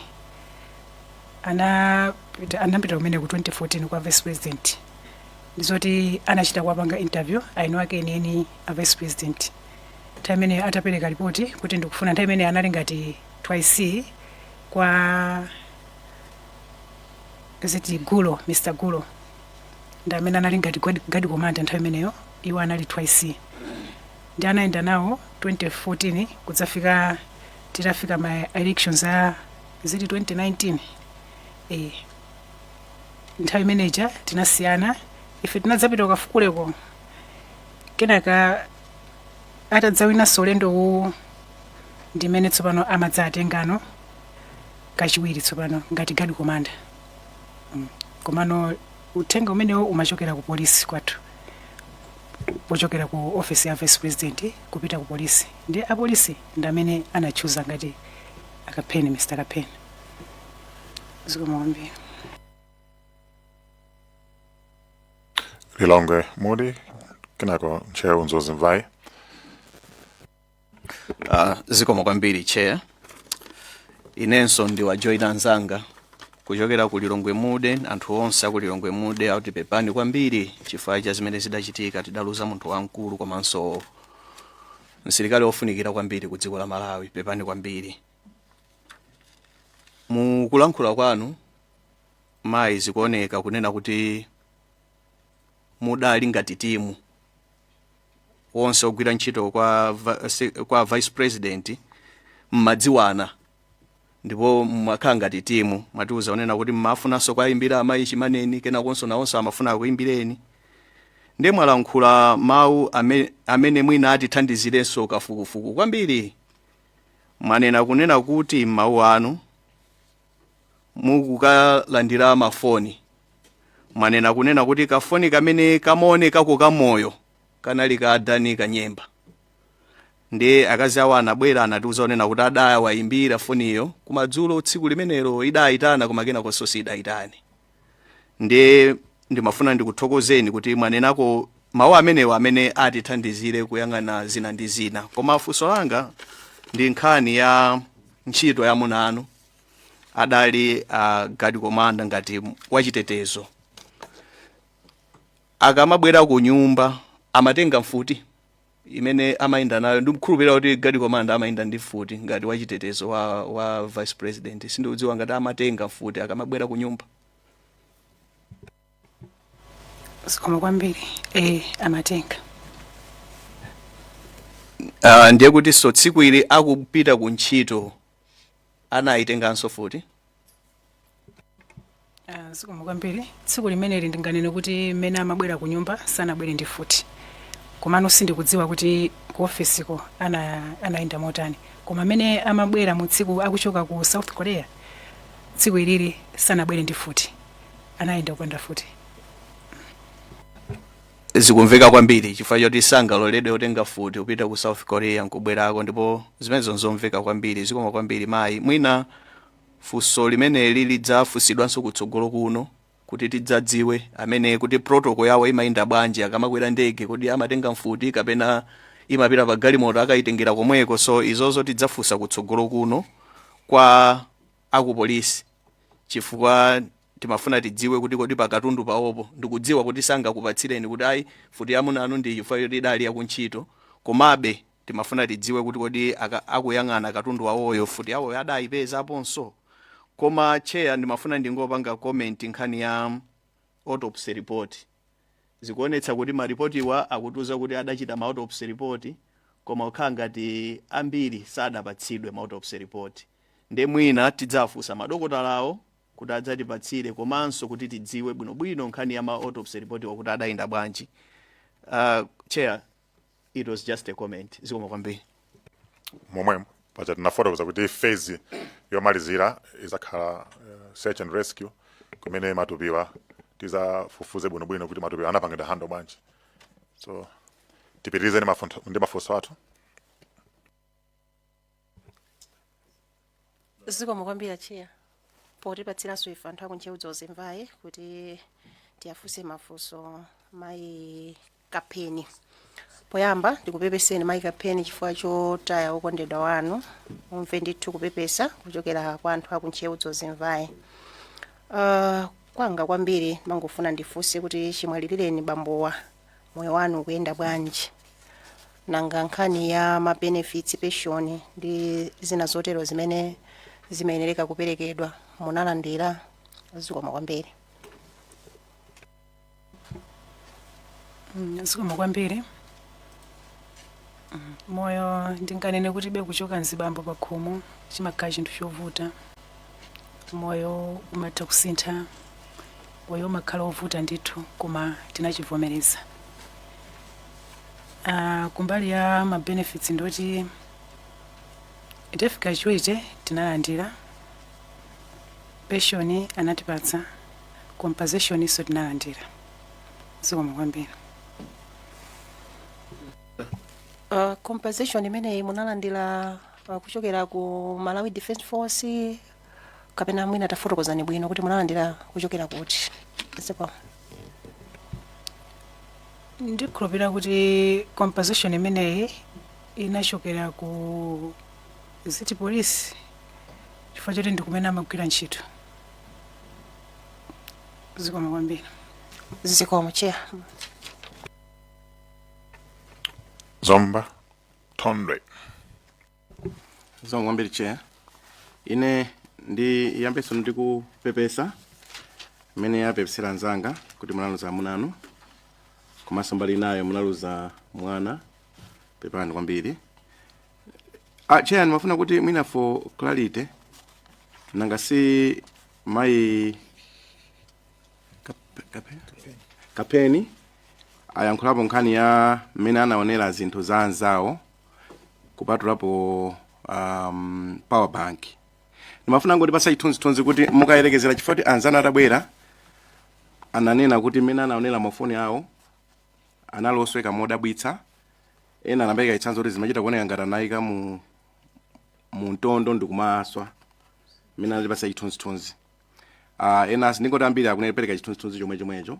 Anapita kumene ku 2014 kwa Vice President, ndizoti anachita kuwapanga interview aino ake enieni a Vice President nthawi imene atapereka ripoti kuti ndikufuna. Nthawi imene anali ngati 2IC kwa ziti Gulo, Mr Gulo ndi amene anali ngati guard commander nthawi imeneyo, iwo anali 2IC. Ndi anayenda nawo 2014 kudzafika titafika ma elections a ziti 2019. Nthawi imeneja tinasiyana ife, tinadzapita kukafukuleko. Kenaka atadzawinanso ulendo uwu, ndimene tsopano amadzatengano kachiwiri tsopano ngati guard commander. Komano uthenga umenewo umachokera ku polisi kwathu, pochokera ku office ya Vice President kupita ku polisi, ndi apolisi ndi amene anachuza ngati akapheni, Mr Kapheni. Zikomo kwambiri. Lilongwe Mudi, kenako Ntcheu Mzuzu Mvai. Zikomo kwambiri, Chair. Inenso ndiwajoyina anzanga kuchokera ku Lilongwe Mude. Anthu onse aku Lilongwe Mude akuti pepani kwambiri chifukwa cha zimene zidachitika. Tidaluza munthu wamkulu komanso msilikali wofunikira kwambiri ku dziko la Malawi. Pepani kwambiri. Mukulankhula kwanu, mayi, zikuoneka kunena kuti mudali ngati timu wonse ogwira ntchito kwa Vice President, mmadziwana ndipo mmakhala ngati timu. Mwatiuza kunena kuti mmafunanso kuwayimbira amayi Chimaneni, kenakonso nawonso amafuna akuyimbireni. Ndiye mwalankhula mawu amene mwina atithandizirenso kafukufuku kwambiri. Mwanena kunena kuti mawu anu mukukalandira mafoni, mwanena kunena kuti kafoni kamene kamaonekako kamoyo kanali ka Dani Kanyemba. Ndi akazi awo anabwera, anatiuza kunena kuti adaya wayimbira foniyo kumadzulo tsiku limenelo, idayitana koma kenakonso sidayitane. Ndi ndimafuna ndikuthokozeni kuti mwanenako mawu amenewo amene atithandizire kuyang'ana zina ndi zina. Koma funso langa ndi nkhani ya ntchito ya amuna anu. Adali a guard commander ngati wachitetezo. Akamabwera ku nyumba Amatenga mfuti imene amayenda nayo? Ndikukhulupirira kuti guard commander amayenda ndi mfuti ngati wachitetezo wa vice president. Sindikudziwa ngati amatenga mfuti akamabwera ku nyumba. Zikomo kwambiri. Amatenga. Ndiye kuti so tsiku ili akupita ku ntchito anayitenganso mfuti? Ah, zikomo kwambiri. Tsiku limeneli ndinganene kuti mmene amabwera ku nyumba sanabwere ndi mfuti, komano sindikudziwa kuti ku ofisiko anayenda motani, koma mmene amabwera mu tsiku akuchoka ku South Korea, tsiku ilili sanabwere ndi mfuti, anayenda kupanda mfuti. Zikumveka kwambiri, chifukwa choti sangaloledwe kutenga mfuti kupita ku South Korea nkubwerako, ndipo zimenezo nzomveka kwambiri. Zikomo kwambiri, mayi. Mwina funso limeneli lidzafunsidwanso kutsogolo kuno kuti tidzadziwe amene kuti protocol yawo imayenda bwanji akamakwera ndege, kuti amatenga mfuti kapena imapita pa galimoto akayitengera komweko. So izozo tidzafunsa kutsogolo kuno kwa akupolisi, chifukwa timafuna tidziwe kuti kodi pakatundu pawopo, ndikudziwa kuti sangakupatsireni kuti ayi, mfuti yamunanu ndi chifukwa choti idali yakuntchito, komabe timafuna tidziwe kuti kodi akuyang'ana katundu wawoyo, mfuti yawoyo adayipezaponso. Koma Chair, ndimafuna ndingopanga comment nkhani ya autopsy report. Zikuonetsa kuti maripotiwa akutiuza kuti adachita ma autopsy report, koma kukhala ngati ambiri sadapatsidwe ma autopsy report. Nde mwina tidzafunsa madokotalawo kuti adzatipatsire, komanso kuti tidziwe bwinobwino nkhani ya ma autopsy report wakuti adayenda bwanji. Chair, it was just a comment. Zikomo kwambiri. Momwemo paja tinafotokoza kuti phase yomalizira izakhala search and rescue, kumene matupiwa tizafufuze bwinobwino kuti matupiwa anapangidwa handle bwanji. So tipitirize ndi mafunso athu. Zikomo kwambiri, Chair, potipatsiranso ife anthu aku Ntcheu Dzonzi Mvayi kuti tiyafunse mafunso mayi Kapheni. Poyamba ndikupepeseni, mayi Kapheni, chifukwa chotaya wokondedwa wanu. Mumve ndithu kupepesa kuchokera kwa anthu aku Ntcheu Dzonzi Mvayi. Kwanga kwambiri mangofuna ndifunse kuti chimwalilireni bambowa, moyo wanu ukuyenda bwanji? Nanga nkhani ya ma benefits, pension ndi zina zotero zimene zimayenereka kuperekedwa, munalandira? Zikomo kwambiri. Zikomo kwambiri. Moyo ndinganene kuti be kuchoka mzibambo pa khomo chimakhala chinthu chovuta. Moyo umatha kusintha, moyo umakhala wovuta ndithu, koma tinachivomereza. Kumbali ya ma benefits, ndoti death gratuity tinalandira, pension anatipatsa, compensation iso tinalandira. Zikomo kwambiri. Compensation imeneyi munalandira kuchokera ku Malawi Defence Force kapena mwina tafotokozani bwino kuti munalandira kuchokera kuti? Zikomo. Ndikhulupirira kuti compensation imeneyi inachokera ku ziti police, chifukwa choti ndikumene amagwira ntchito. Zikomo kwambiri. Zikomo, Chair. Zomba Thondwe. Zikomo kwambiri, Chair. Ine ndiyambenso ndikupepesa mmene yapepesera anzanga kuti munaluza amuna anu, komanso mbali inayo munaluza mwana. Pepani kwambiri. Ah, Chair, ndimafuna kuti mwina for clarity, nanga si mayi Kapeni ayankhulapo nkhani ya mmene anaonera zinthu za anzawo, kupatulapo power bank. Ndimafuna ngoti pasa chithunzithunzi kuti mukayerekezera, chifukwa kuti anzanu atabwera ananena kuti mmene anaonera mafoni awo anali osweka modabwitsa. Ena anapereka chitsanzo kuti zimachita kuoneka ngati anayika mu mtondo ndikumaswa, mmene anatipasa chithunzithunzi. Ena ndingoti ambiri akupereka chithunzithunzi chomwe chomwecho.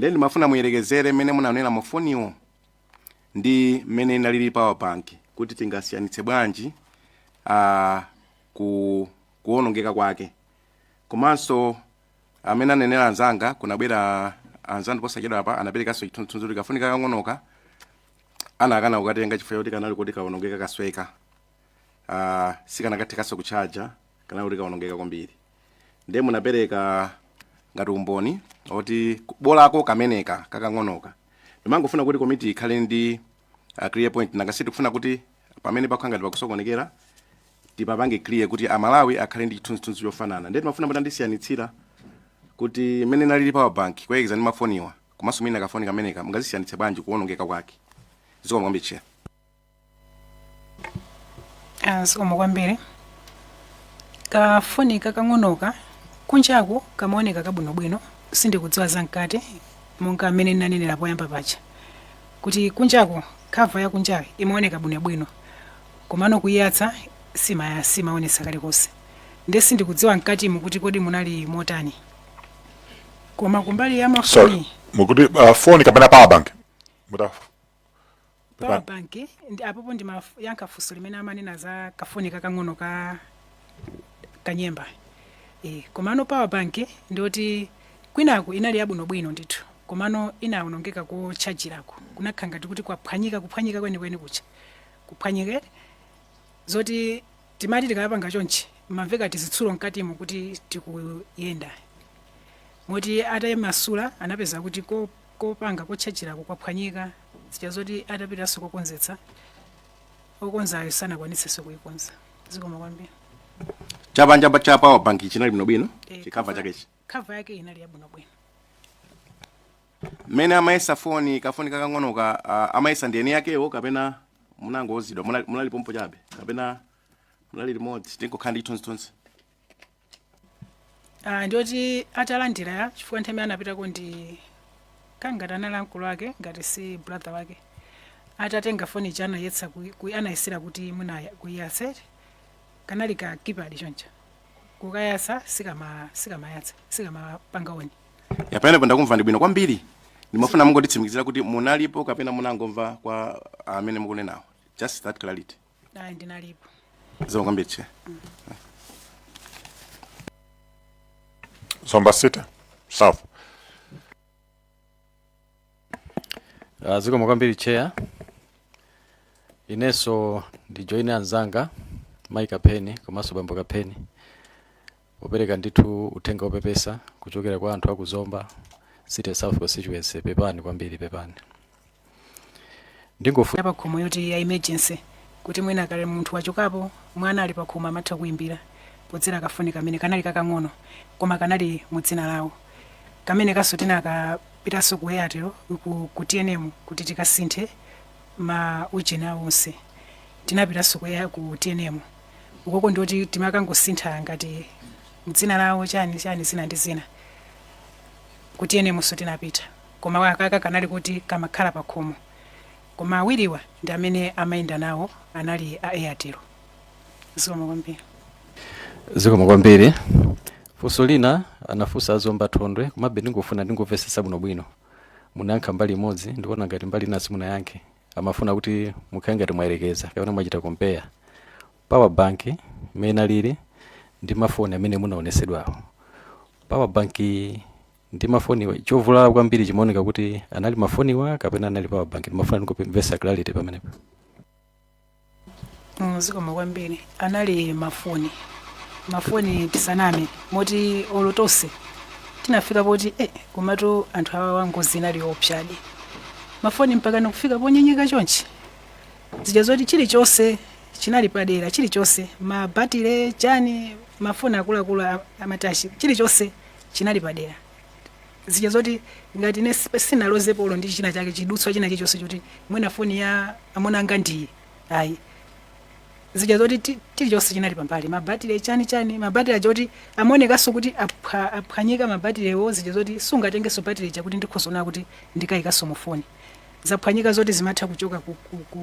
Then ndimafuna muyerekezere mmene munaonera mafoniwo ndi mmene inalili power bank, kuti tingasiyanitse bwanji kuwonongeka kwake. Komanso amene anenera anzanga, kunabwera Anzanu posachedwa apa anaperekanso chithunzithunzi kuti kafoni kakang'onoka anakana kukatenga chifukwa choti kanali kuti kaonongeka, kasweka, sikanakathekanso kuchaja, kanali kuti kaonongeka kwambiri. Ndiye munapereka ngati umboni oti bolako kameneka kakang'onoka. Ndimangofuna kuti komiti ikhale ndi clear point. Nanga tikufuna kuti pamene pakhala ngati pakusokonekera tipapange clear kuti Amalawi akhale ndi chithunzithunzi chofanana. Ndiye timafuna mutandisiyanitsira kuti mmene nalili power bank kuyekeza ndi mafoniwa, komanso mwina kafoni kameneka, mungazisiyanitse bwanji kuwonongeka kwake? Zikomo kwambiri, Chair. Ah, zikomo kwambiri. Kafoni kakang'onoka kunjaku kamaoneka kabwinobwino. Sindikudziwa zamkati, monga amene ndinanenera poyamba paja kuti kunjaku cover ya kunjayo imaoneka bwinobwino, komano kuyiyatsa simaonetsa kalikonse. Nde sindikudziwa mkatimu kuti kodi munali motani, koma kumbali ya Sorry, mafoni mukuti phone kapena power bank muta Power bank. Ndi apopo ndimayankha funso limene amanena za kafoni kakang'ono ka Kanyemba. Komano power bank ndoti kwinaku inali yabwinobwino ndithu, komano inawonongeka kotchajirako, kunakhala ngati kuti kwaphwanyika, kuphwanyika kwenikweni kucha kuphwanyika zoti timati tikapanga chonchi mamveka tizitsulo mkatimo kuti tikuyenda, moti atayimasula anapeza kuti kopanga kotchajirako kwaphwanyika, zija zoti atapitanso kokonzetsa, okonzayo sanakwanitsenso kuyikonza. Zikomo kwambiri. Chapanja cha power bank chinali bwinobwino? Eh, Chi cover chakechi? Cover yake inali yabwinobwino. Mmene amayesa foni, kafoni kakang'onoka, amayesa ndi eni yakewo kapena munangozidwa, munali pompo chabe kapena munali limodzi? Tingokhala ndi chithunzithunzi. Ah, ndiyoti atalandira, chifukwa nthawi imene anapitako ndi kangati anali ankulu ake, ngati si brother wake, atatenga foni ija anayetsa anayesera kuti mwina kuyiyatsa, kanali ka keypad choncho, kukayatsa sikamayatsa, sikamapanga on. Ya, pamenepo ndakumva ndi bwino kwambiri. Ndimafuna mungotitsimikizira kuti munalipo kapena munangomva kwa amene mukunenawo, just that clarity. Ayi, ndinalipo. Zikomo kwambiri, Chair. Zomba City South. Zikomo kwambiri, Chair. Inenso ndi join anzanga Mai Kapheni komanso Bambo Kapheni popereka ndithu uthenga wopepesa kuchokera kwa anthu aku Zomba City South constituency. Pepani kwambiri, pepani. Ndingofuna pa khomo yoti ya emergency, kuti mwina kale munthu wachokapo, mwana ali pakhomo, amatha kuyimbira podzera kafoni kamene kanali kakang'ono, koma kanali mu dzina lawo. Kamene kaso tinakapitanso ku Airtel, ku TNM kuti tikasinthe ma ujeni awo onse. Tinapitanso ku TNM ukoko, ndoti timakangosintha ngati mdzina lawo, chani chani, zina ndi zina. Ku TNM so tinapita, koma akaka kanali kuti kamakhala pakhomo, koma awiriwa ndi amene amayenda nawo anali a Airtel. Zikomo kwambiri. Zikomo kwambiri. Funso lina anafunsa azomba Thondwe, komabe ndingofuna ndingomvetsetsa bwinobwino. Munayankha mbali imodzi, ndikuona ngati mbali ina simunayankhe. Amafuna kuti mukhale ngati mwayerekeza kapena mwachita compare power bank imene inalili ndi mafoni amene munaonesedwawo. Power bank ndi mafoniwa, chovulala kwambiri chimaoneka kuti anali mafoniwa kapena anali power bank? Ndimafuna ndingomvetsa clarity pamenepo. Zikomo kwambiri. Anali mafoni. Mafoni, tisaname, moti olo tonse tinafika poti komatu anthu awa ngozi inali yoopsadi. Mafoni mpaka nikufika ponyenyeka chonchi, zija zoti chilichonse chinali padera, chilichonse, mabatire, chani, mafoni akuluakulu amatachi, chilichonse chinali padera, zija zoti ngati ine sinalozepo olo ndi china chake, chidutswa china chilichonse choti mwina foni ya amuna anga ndiyi, ayi. Zija zoti chilichonse chinali pambali, mabatire, chani chani, mabatire aja oti amaonekanso kuti aphwanyika mabatirewo, zija zoti sungatengenso batire ija kuti ndikhozoona kuti ndikayikanso mu foni. Zaphwanyika zoti zimatha kuchoka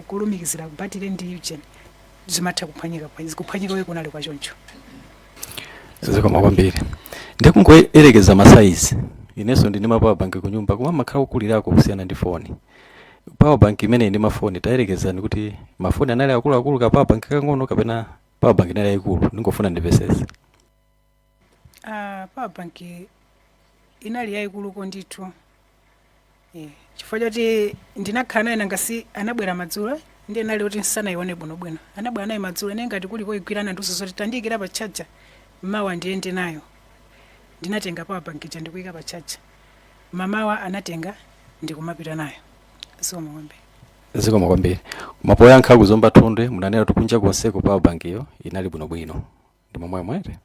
kulumikizira batire ndi ujeni, zimatha kuphwanyika. Kuphwanyika we kunali kwachoncho. Zikomo kwambiri. Ndikungoyerekeza ma size, inenso ndine ma power bank kunyumba, koma makhala kukulirako kusiyana ndi foni. Power bank imene ndi mafoni, tayerekezani kuti mafoni anali akuluakulu ka power bank kang'ono kapena power bank inali yayikulu? Ndingofuna ndimvesese. Power bank inali yayikuluko ndithu. Chifukwa choti ndinakhala naye, nangasi anabwera madzulo, ndiye nali kuti nsanayione bwinobwino. Anabwera naye madzulo, ine ngati kuli koyigwira anandiuza zoti tandiyikira pa charger, mawa ndiyende nayo. Ndinatenga power bank ija ndikuyika pa charger, mamawa anatenga ndikumapita nayo. Zikomo kwambiri. Zikomo kwambiri. Koma poyankha kuzomba Thondwe munanena kuti kunja konseko power bank iyo inali bwinobwino, ndi momwe mwete?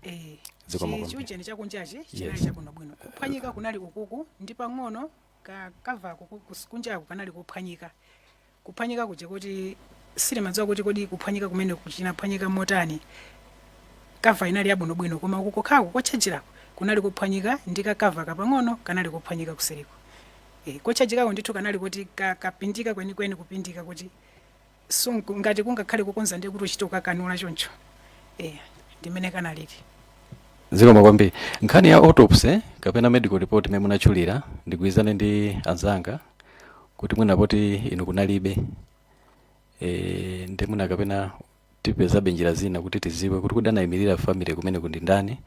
Eh. Zikomo kwambiri. Chiujeni chakunjachi chinali chabwinobwino. Kuphwanyika kunali ukuku ndi pang'ono ka cover kunjaku kanali kuphwanyika. Kuphwanyika kuja kuti silimadziwa kuti kodi kuphwanyika kumene kuchinaphwanyika motani. Cover inali yabwinobwino, koma uku kokhako kotchajirako kunali kuphwanyika ndi ka cover kapang'ono kanali kuphwanyika kuseriko. Kotchajikako ndithu kanali kuti kapindika kwenikweni, kupindika kuti ngati kungakhale kukonza ndiye kuti uchite kukakanula choncho. Ndimene kanalili. Zikomo kwambiri. Nkhani ya autopsy kapena medical report imene munatchulira, ndigwirizane ndi anzanga kuti mwina poti inu kunalibe, ndi mwina kapena tipezabe njira zina kuti tiziwe kuti kodi anayimirira family kumene kundi ndani,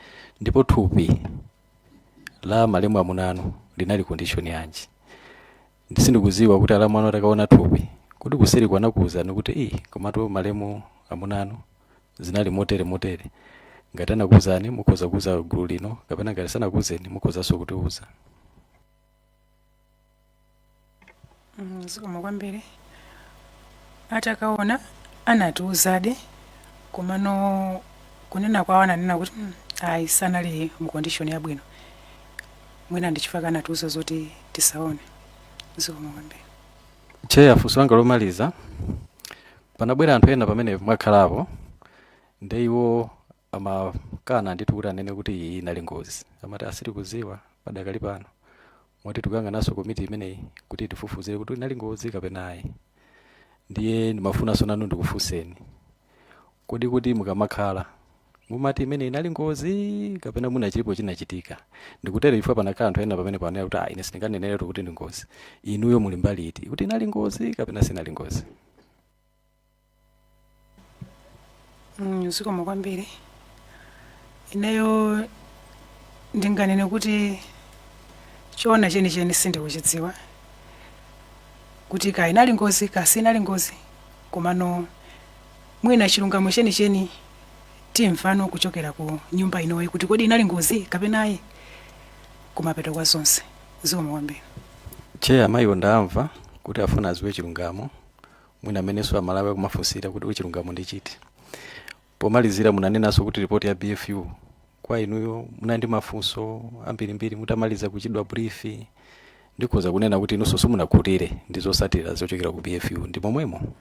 ndipo thupi la malemu amunanu linali condition yanji. Sindikuziwa kuti alamu anu atakaona thupi, kuti kuseri kwanakuwuzani kuti i komatu malemu amunanu zinali motere motere. Ngati anakuwuzani, mukhoza kuuza gulu lino, kapena ngati sanakuwuzeni, mukhozanso kutiuza. Zikomo kwambiri. Atakaona anatiuzadi, komano kunena kwawo ananena kuti ayi, sanali mu condition yabwino. Mwina ndichifukwa anatiuza zoti tisaone. Zikomo kwambiri. Chair, funso langa lomaliza. Panabwera anthu ena pamene mwakhalapo, nde iwo amakana ndithu kuti anene kuti iyi inali ngozi. Amati asiri kuziwa padakali pano, moti tikuyang'ananso komiti imeneyi kuti tifufuzire kuti inali ngozi kapena ayi. Ndiye ndimafunanso nanu ndikufunseni, kodi kuti mukamakhala mumati imene inali ngozi kapena mwina chilipo chinachitika? Ndikutero chifukwa panakhala anthu ena pamene panena kuti ah, ine sindinganeneretu kuti ndi ngozi. Inuyo muli mbali iti, kuti inali ngozi kapena sinali ngozi? Zikomo kwambiri. Ineyo ndinganene kuti choona chenicheni sindikuchidziwa kuti ka inali ngozi ka sinali ngozi, komano mwina chilungamo chenicheni timvano kuchokera ku nyumba inoyi kuti kodi inali ngozi kapena ayi kumapeto kwa zonse. Zikomo kwambiri. Chair, amayiwo ndamva kuti afuna aziwe chilungamo, mwina amenenso Amalawi akumafunsira kuti chilungamo ndi chiti. Pomalizira, munanenanso kuti ripoti ya BFU kwa inuyo munali ndi mafunso ambirimbiri. Mutamaliza kuchidwa brief, ndikhoza kunena kuti inunso simunakhutire ndi zotsatira zochokera ku BFU, ndi momwemo?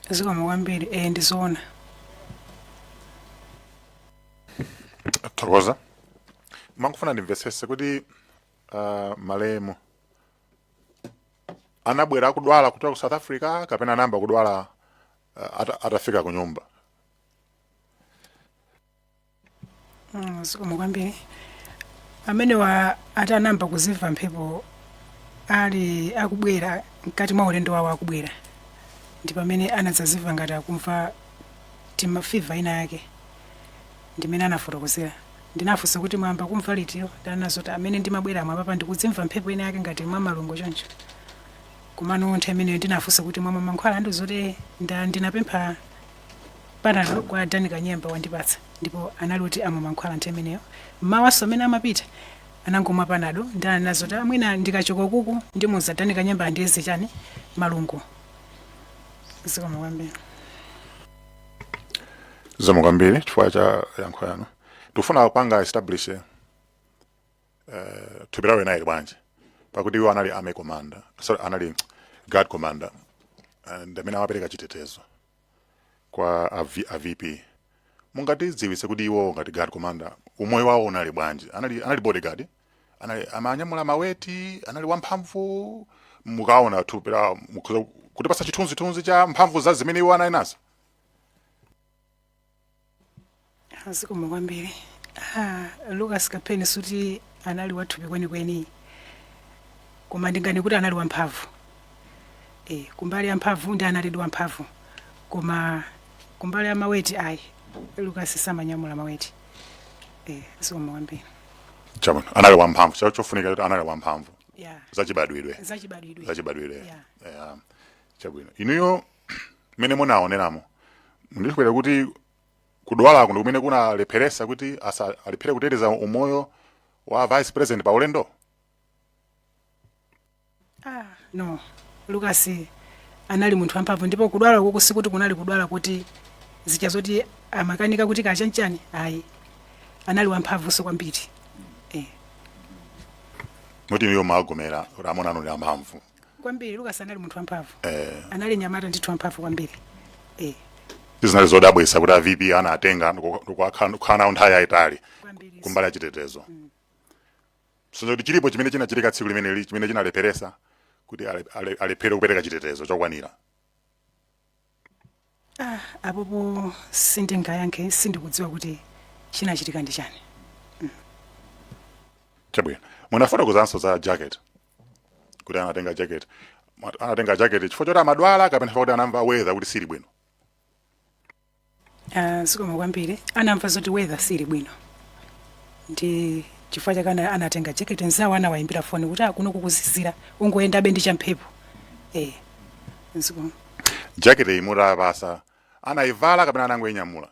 Zikomo kwambiri. Ndizoona. Thokoza. Mangofuna ndimvetsetse kuti malemu anabwera akudwala kuchoka ku South Africa kapena anayamba kudwala atafika ku nyumba? Zikomo kwambiri. Amenewa atanamba kuzimva mphepo ali akubwera, mkati mwa ulendo wawo akubwera, ndi pamene anadzazimva ngati akumva tima fever ina yake. Ndimene anafotokozera. Ndinafunsa kuti mwamba kumva litiyo, ndanena zoti amene ndimabwera mwapapa ndikudzimva mphepo ina yake ngati mwa malungo choncho. Komano nthawi imeneyo ndinafunsa kuti mwamwa mankhwala, andi zoti ndinapempha Panado kwa Dani Kanyemba, wandipatsa. Ndipo anali kuti amwa mankhwala nthawi imeneyo. Mmawanso amene amapita anangomwa Panado, ndanena zoti amwina ndikachoka kuku ndimuza Dani Kanyemba andiyeze chani malungo. Zikomo kwambiri. Zikomo kwambiri chifukwa cha yankho yanu. Tikufuna kupanga establish thupi lawo linali bwanji, pakuti iwo anali army commander, sorry, anali guard commander and amene amapereka chitetezo kwa a VP. Mungatidziwitse kuti iwo ngati guard commander umoyo wawo unali bwanji? Anali bodyguard, anali amanyamula ma weight, anali wamphamvu? Mukaona thupi lawo, mukhoza kutipasa chithunzithunzi cha mphamvu za zimene iwo anali nazo? Zikomo kwambiri. Lucas Kapeni suti anali wathupi kwenikweni, koma ndingani kuti anali wamphamvu. Kumbali ya mphamvu ndi analidi wamphamvu, koma kumbali ya ma weight ayi, Lucas samanyamula ma weight. Zikomo kwambiri. Chabwino, anali wamphamvu. Chofunika kuti anali wamphamvu. Yeah. Zachibadwidwe. Zachibadwidwe. Zachibadwidwe. Yeah. Yeah. Chabwino, inuyo mmene munaoneramo, mundikhulupirira kuti kudwalako ndi kumene kunalepheresa kuti asa alephere kuteteza umoyo wa vice president pa ulendo? Ah, no, Lucas anali munthu wamphamvu, ndipo kudwala kuku sikuti kunali kudwala kuti zija zoti amakanika kuti kachanchani, ayi, anali wamphamvunso kwambiri. Muti inuyo mwagomera kuti amuna anu ndi amphamvu? Kwambiri, Lucas anali munthu wamphamvu. Anali nyamata ndithu wamphamvu kwambiri. Sizinali zodabwitsa kuti a VP anatenga ndikukhala nawo nthawi yayitali Kwambiri. kumbali ya chitetezo. So kuti chilipo chimene chinachitika tsiku limeneli chimene chinalepheresa kuti alephere kupereka chitetezo chokwanira? Ah, apopo sindingayankhe, sindikudziwa kuti chinachitika ndi chani. Chabwino, munafotokozanso za jacket, kuti anatenga jacket. Anatenga jacket chifukwa choti amadwala kapena chifukwa kuti anamva weather kuti sili bwino? Ah, zikomo kwambiri. Anamva zoti weather sili bwino, ndi chifukwa chake anatenga jacket. Nzawo anawayimbira foni kuti, "Ah, kuno kukuzizira, ungoyendabe ndi champhepo." Zikomo. Jacket iyi mutapasa, anayivala kapena anangoyinyamula?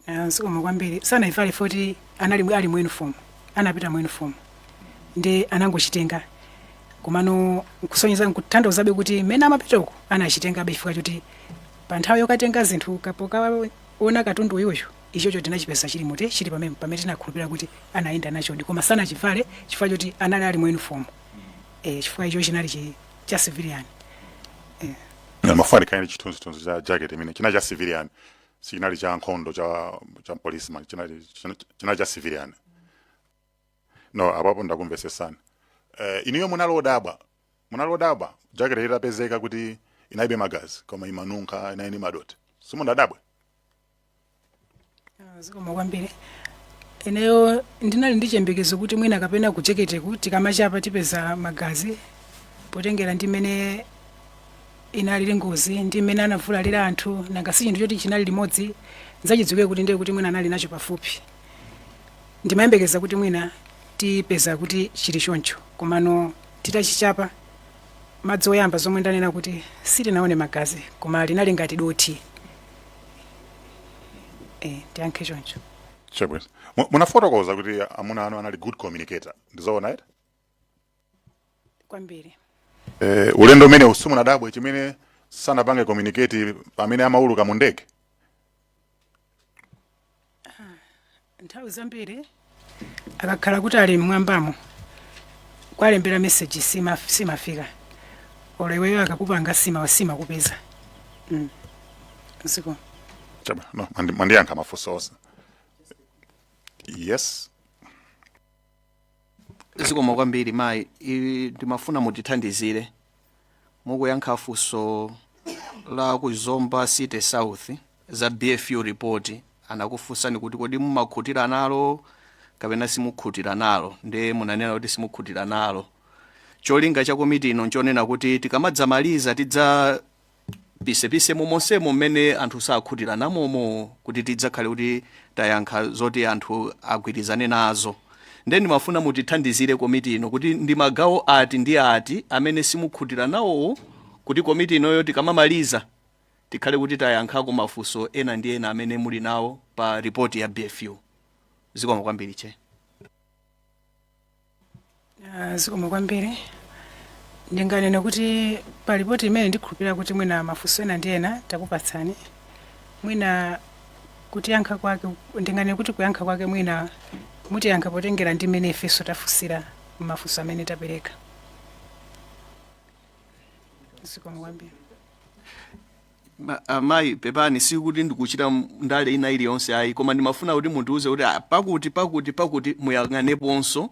Ah, zikomo kwambiri. Sanayivale foti anali ali mu uniform, anapita mu uniform, ndi anangochitenga, komano nkusonyeza, nkutanthauzabe kuti mmene amapita uko anachitengabe, chifukwa choti pa nthawi yokatenga zinthu kapokaona katundu uyuyu, ichocho tinachipeza chili muti, chili pamene tinakhulupirira kuti anayenda nachodi, koma sanachivale chifukwa choti anali ali mu uniform, chifukwa icho chinali cha civilian. Mafuna ndikhale ndi chithunzithunzi cha jacket imene chinali cha civilian, sichinali cha nkhondo, cha policeman, chinali cha civilian. No, apapo ndakumvesesani. Inuyo munali odabwa jacket itapezeka kuti inalibe magazi koma imanunkha, inali ndi madoti? Simunadabwe? Zikomo kwambiri. Ineyo ndinali ndi chiyembekezo kuti mwina kapena ku jeketeku tikamachapa tipeza magazi, potengera ndi mmene inalili ngozi ndi mmene anavulalira anthu. Nanga si chinthu choti chinali limodzi, nzachidziwike kuti ndiye kuti mwina anali nacho pafupi. Ndimayembekeza kuti mwina tipeza kuti chili choncho, komano titachichapa madzi oyamba, zomwe ndanena kuti sitinaone magazi, koma linali ngati dothi. Ndiyankhe choncho. Chabwino. Munafotokoza kuti amuna anu anali good communicator, ndizoona iti? Kwambiri. Ulendo umene simunadabwe chimene sanapange communicate pamene amauluka mu ndege? Nthawi zambiri akakhala kuti ali mmwambamo, kwalembera message simafika, olo iweyo akakupanga sima simakupeza. Ziko. Chabwino, no, mwandiyankha mafunso onse. Yes. Zikomo kwambiri, mayi. Ndimafuna mutithandizire mukuyankha funso la ku Zomba City South za BFU report. Anakufunsani kuti kodi mumakhutira nalo kapena simukhutira nalo, ndiye munanena kuti simukhutira nalo. Cholinga cha komiti ino nchonena kuti tikamadzamaliza tidza pisepise momonsemo mmene anthu sakhutira namomo, kuti tidzakhale kuti tayankha zoti anthu agwirizane nazo. Ndiye ndimafuna mutithandizire komiti ino kuti ndi magawo ati ndi ati amene simukhutira nawowo, kuti komiti inoyo tikamamaliza tikhale kuti tayankhako mafunso ena ndi ena amene muli nawo pa ripoti ya BFU. Zikomo kwambiri, che. Ah, zikomo kwambiri. Ndinganene kuti pa ripoti imene ndikhulupirira kuti mwina mafunso ena ndi ena takupatsani, mwina kutiyankha kwake, ndinganene kuti kuyankha kwake mwina mutiyankha potengera ndi mmene ifenso tafunsira mafunso amene tapereka. Zikomo kwambiri. Amayi, pepani, sikuti ndikuchita ndale ina iliyonse ayi, koma ndimafuna kuti mundiuze kuti pakuti pakuti pakuti muyang'aneponso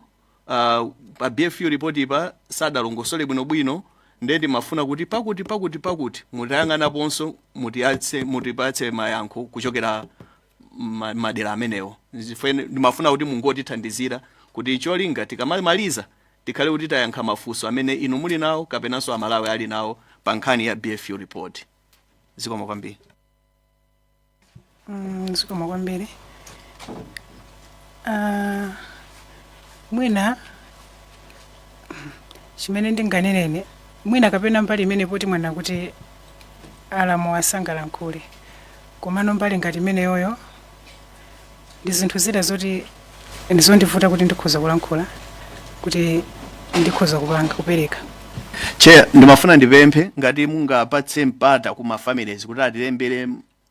pa BFU report ipa sadalongosole bwinobwino, ndiye ndimafuna kuti pakuti pakuti pakuti mutayang'anaponso, mutipatse mayankho kuchokera madera amenewo. Ndimafuna kuti mungotithandizira kuti cholinga tikamamaliza tikhale kuti tayankha mafunso amene inu muli nawo kapenanso Amalawi ali nawo pa nkhani ya BFU report. Zikomo kwambiri. Zikomo kwambiri. Mwina Chimene ndinganenene mwina kapena mbali imene poti mwana kuti alamu asangalankhule, komano mbali ngati imeneyoyo ndi zinthu zina zoti ndizondivuta kuti ndikhoza kulankhula, kuti ndikhoza kupanga kupereka. Chair, ndimafuna ndipemphe ngati mungapatse mpata ku ma families kuti atilembere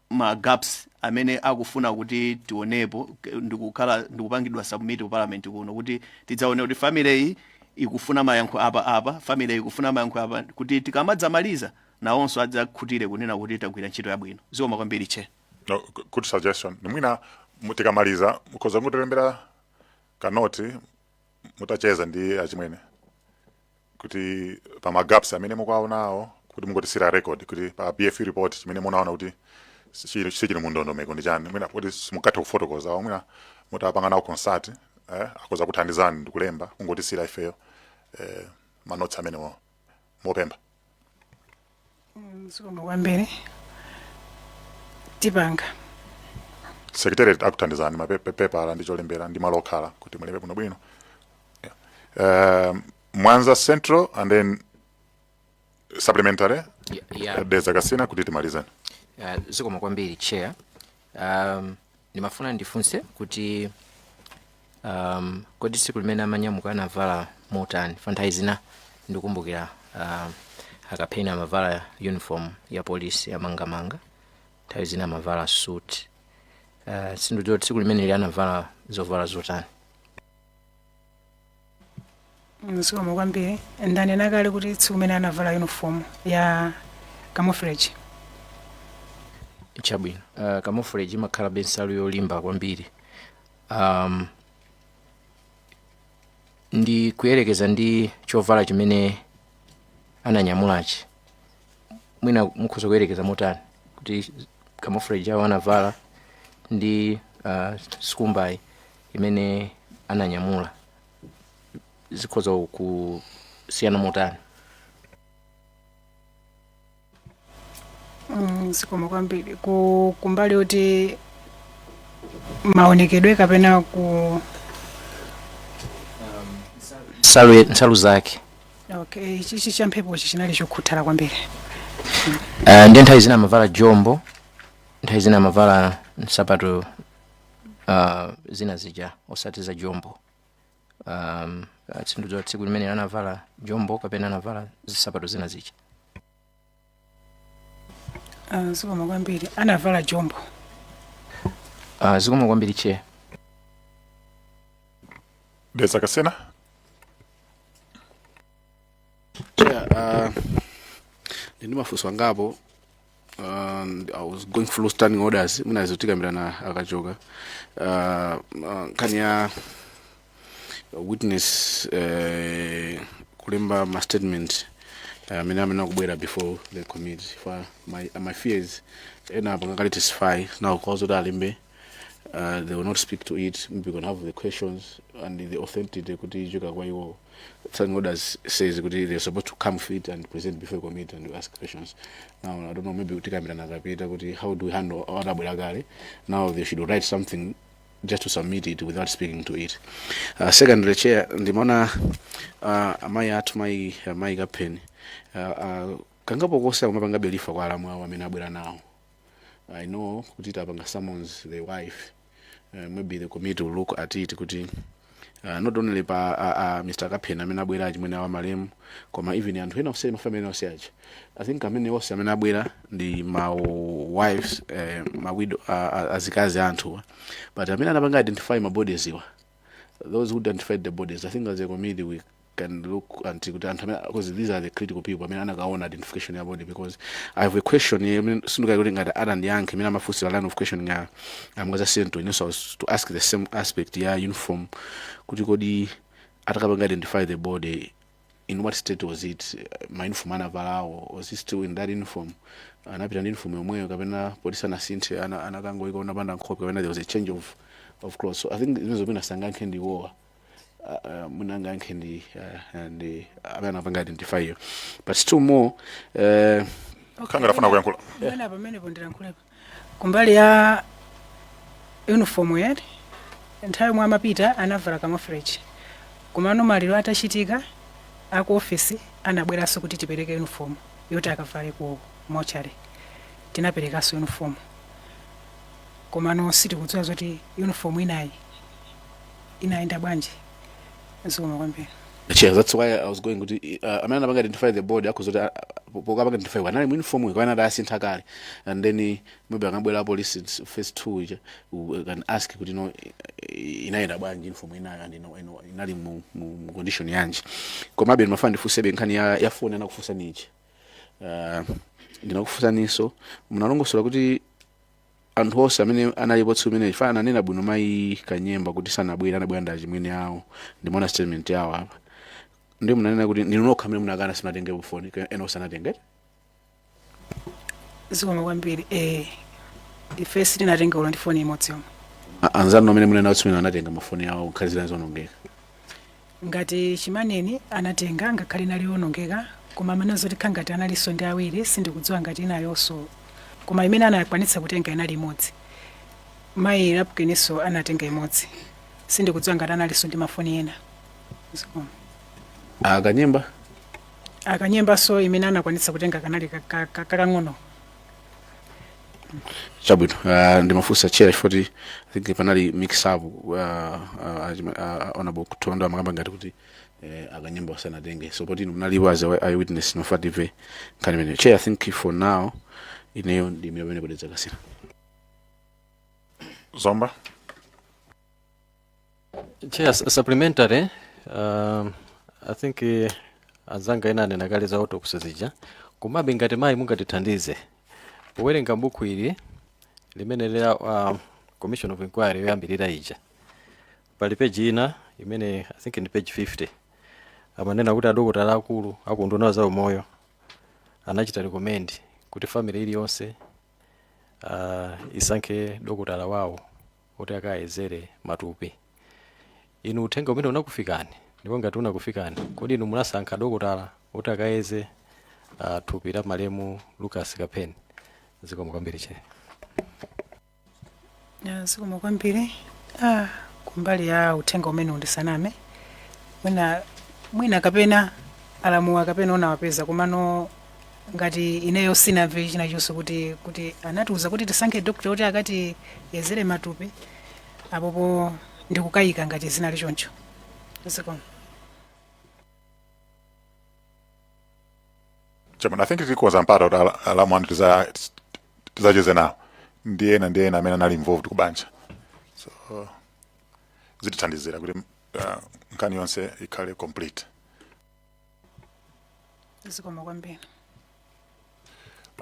ma gaps amene akufuna kuti tionepo ndikukhala ndikupangidwa submit ku parliament kuno, kuti tidzaone kuti family iyi ikufuna mayankho apa apa, family iyi ikufuna mayankho apa, kuti tikamadzamaliza nawonso adzakhutire kunena kuti tagwira ntchito yabwino. Zikomo kwambiri, Chair. No, good suggestion. Mwina tikamaliza mukhoza kutilembera ka note mutacheza ndi achimwene kuti pa ma gaps amene mukuwaonawo, kuti mungotisira record kuti pa BFU report chimene munaona kuti sichili mu ndondomeko ndi chani. Mwina kuti simukatha kufotokoza, mwina mutapanga nawo consult, akhoza kuthandizani ndi kulemba, kungotisira ifeyo ma notes amenewo mopemba. Zikomo kwambiri, tipanga. Secretariat akuthandizani mapepala ndi cholembera ndi malo okhala kuti mulembe bwinobwino, yeah. Mwanza Central and then supplementary. Yeah. Dedza Kasina, kuti timalizane. Zikomo kwambiri, Chair. Ndimafuna ndifunse kuti kodi tsiku limene amanyamuka anavala motani? Fa nthawi zina ndikumbukira akapheni amavala uniform ya polisi yamangamanga, nthawi zina amavala suit. Sindidziwa kuti tsiku limeneli anavala zovala zotani. Zikomo kwambiri. Ndanena kale kuti tsiku limene anavala uniform ya camouflage. Chabwino. Camouflage imakhala nsalu yolimba kwambiri. Ndi kuyerekeza ndi chovala chimene ananyamulachi, mwina mukhoza kuyerekeza motani kuti camouflage awo anavala ndi skumbayi imene ananyamula zikhoza kusiyana motani? Zikomo kwambiri. Ku kumbali kuti maonekedwe kapena ku Nsalu zake. Okay, chichi cha mphepochi chinali chokhuthala kwambiri. Ndi nthawi zina amavala jombo, nthawi zina amavala nsapato zina zija osati za jombo. Sindidziwa tsiku limene anavala jombo kapena anavala zisapato zina zija. Zikomo kwambiri, anavala jombo. Zikomo kwambiri, Chair. Dedza Kasina. Chair, ndi mafunso angapo. I was going through standing orders, mwina zotikambirana akachoka. Nkhani ya witness kulemba ma statement amene akubwera before the committee, for my fears ena apangakale testify now cause kuti alembe, they will not speak to it. Maybe we can have the questions and the authenticity kuti ichoka kwa iwo. Standing orders says kuti they're supposed to come fit and present before the committee and we ask questions. Now I don't know, maybe tikambirana akapita kuti how do we handle atabwera kale. Now they should write something just to submit it without speaking to it. Secondly, Chair, ndimaona amayi athu, mayi Kapheni, kangapo konse akumapanga refer kwa alamu awo amene abwera nawo. I know kuti tapanga summons the wife. Maybe the committee will look at it kuti not only pa Mr. Kapheni amene abwera, achimwene awo malemu, koma even anthu ena onse, ma family onse aja. I think amene onse amene abwera ndi ma wives, ma widow, azikazi anthuwa, but amene anapanga identify ma bodies iwa, those who identified the bodies, I think as a committee we can look until kuti anthu amene, because these are the critical people amene anakaona identification ya body, because I have a question here imene sindikali kuti ngati atandiyankhe imene amafunsira line of questioning ya amwaza sento. Inenso I was to ask the same aspect ya uniform, kuti kodi atakapanga identify the body, in what state was it? Ma uniform anavalawo, was he still in that uniform? Anapita ndi uniform yomweyo kapena polisi anasinthe, anakangoika unapanda nkhope, kapena there was a change of clothes? So I think zimenezo mwina sangayankhe ndiwowa, mwina angayankhe ndi amene anapanga identify iyo. But still more Khanga afuna kuyankhula. Mwina pamenepo ndilankhulepo kumbali ya uniform yeti. Nthawi yomwe amapita anavala camouflage, komano maliro atachitika Aku office anabweranso kuti tipereke uniform yoti akavale ku mortuary. Tinaperekanso uniform, komano sitikudziwa zoti uniform inayi inayenda bwanji. Zikomo kwambiri. Chair, that's why I was going kuti amene anapanga identify the body akuzoti pokapanga identify anali mu uniform kapena adasintha kale, and then maybe akabwera police phase 2 ija, we can ask kuti no, inayenda bwanji uniform inayo and inali mu condition yanji. Komabe ndimafuna ndifunsebe nkhani ya phone anakufunsani iji. Ndinakufunsaninso, munalongosola kuti anthu onse amene analipo tsiku limene chifukwa ananena bwino mayi Kanyemba kuti sanabwere, anabwera ndi achimwene awo. Ndimaona statement yawo apa, ndi munanena kuti ndinu nokha amene munakana, simunatengepo foni, ena onse anatenga. Zikomo kwambiri. Ife sitinatenga ulo ndi foni imodzi yomwe. Anzanu amene munena tsiku limene anatenga mafoni awo ngakhale zina zonongeka? Ngati Chimaneni anatenga ngakhale inali yonongeka, koma amene zoti ngati analinso ndi awiri, sindikudziwa ngati inayonso, koma imene anakwanitsa kutenga inali imodzi. Mayi Lapkeninso anatenga imodzi, sindikudziwa ngati analinso ndi mafoni ena. Zikomo. Akanyemba? Akanyembanso imene anakwanitsa kutenga kanali kakang'ono. Chabwino. Ndimafunsa, chair, chifukwa I think panali mix up. Honorable Kutondo amakamba ngati kuti Akanyemba sanatenge, so poti inu munalipo as a eyewitness, ndimafuna timve nkhani imeneyo. Chair, I think for now ineyo ndimire pamene podedza kasina. Zomba. Chair, supplementary. I think anzanga ena anena kale za autopsy zija, komabe ngati mayi mungatithandize powerenga buku ili limene lila commission of inquiry yoyambirira ija, pali page ina imene I think ndi page 50, amanena kuti adokotala akulu akunduna za umoyo anachita recommend kuti family iliyonse isankhe dokotala wawo kuti akayezere matupi. Inu uthenga umene unakufikani, ndipo ngati unakufikani, kodi inu munasankha dokotala kuti akayeze thupi la malemu Lucas Kapeni? Zikomo kwambiri, Chair. Ya, zikomo kwambiri. Kumbali ya uthenga umene undisaname, mwina kapena alamuwa kapena unawapeza, komano ngati ineyo sinamve china chonse kuti anatiuza kuti tisankhe doctor kuti akati yezere matupi apopo, ndikukayika ngati zinali choncho. Zikomo. Chabwino, I think tikoza mpata kuti alamu anu tizacheze nawo ndi ena amene anali involved kubanja, so zitithandizira kuti nkhani yonse ikhale complete. Zikomo kwambiri.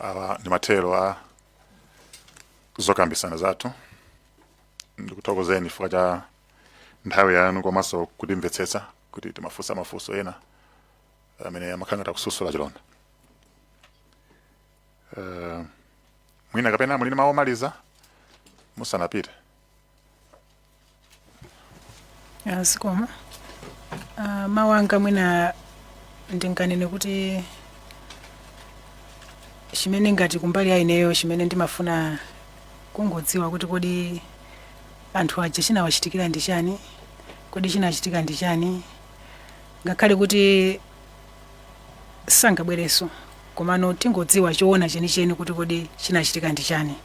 Awa ndi mathero a zokambisana zathu. Ndikuthokozeni chifukwa cha nthawi yanu komanso kutimvetsetsa kuti timafunsa mafunso ena amene amakhala ngati akususula chilonda. Mwina kapena muli ndi mawu omaliza musanapite? Ah, zikomo. Mawu anga mwina ndinganene kuti chimene ngati kumbali ya ineyo, chimene ndimafuna kungodziwa kuti kodi anthu aja chinawachitikira ndi chani, kodi chinachitika ndi chani, ngakhale kuti sangabwerenso, komano tingodziwa choona chenicheni kuti kodi chinachitika ndi chani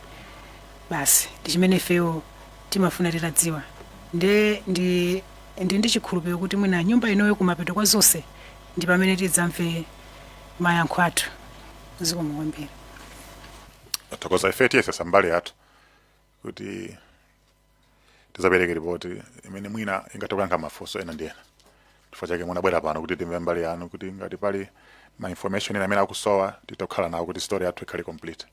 basi, ndi chimene ifeyo timafuna titadziwa. Nde ndi chikhulupiriro kuti mwina nyumba inoyo kumapeto kwa zonse ndi pamene tidzamve mayankho athu. Zikomo kwambiri. Thokoza. Ife tiyesesa mbali yathu kuti tizapereke ripoti imene mwina ingathe kuyankha mafunso ena ndi ena. Chifukwa chake munabwera pano kuti timve mbali yanu, kuti ngati pali ma information ena amene akusowa, titokhala nawo kuti story yathu ikhale complete.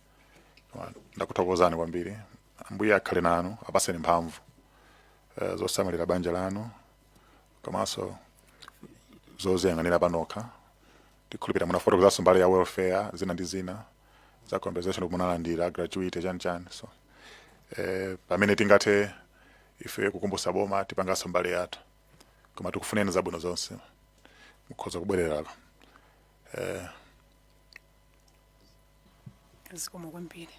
Koma ndakuthokozani kwambiri. Ambuye akhale nanu, apaseni mphamvu zosamalira banja lanu komanso zoziyang'anira panokha. Tikhulupirira munafotokozanso mbali ya welfare, zina ndi zina za compensation munalandira, gratuity, chani chani. So pamene tingathe ife kukumbutsa boma, tipanganso mbali yathu, koma tikufuneni zabwino zonse. Mukhoza kubwererako. Zikomo kwambiri.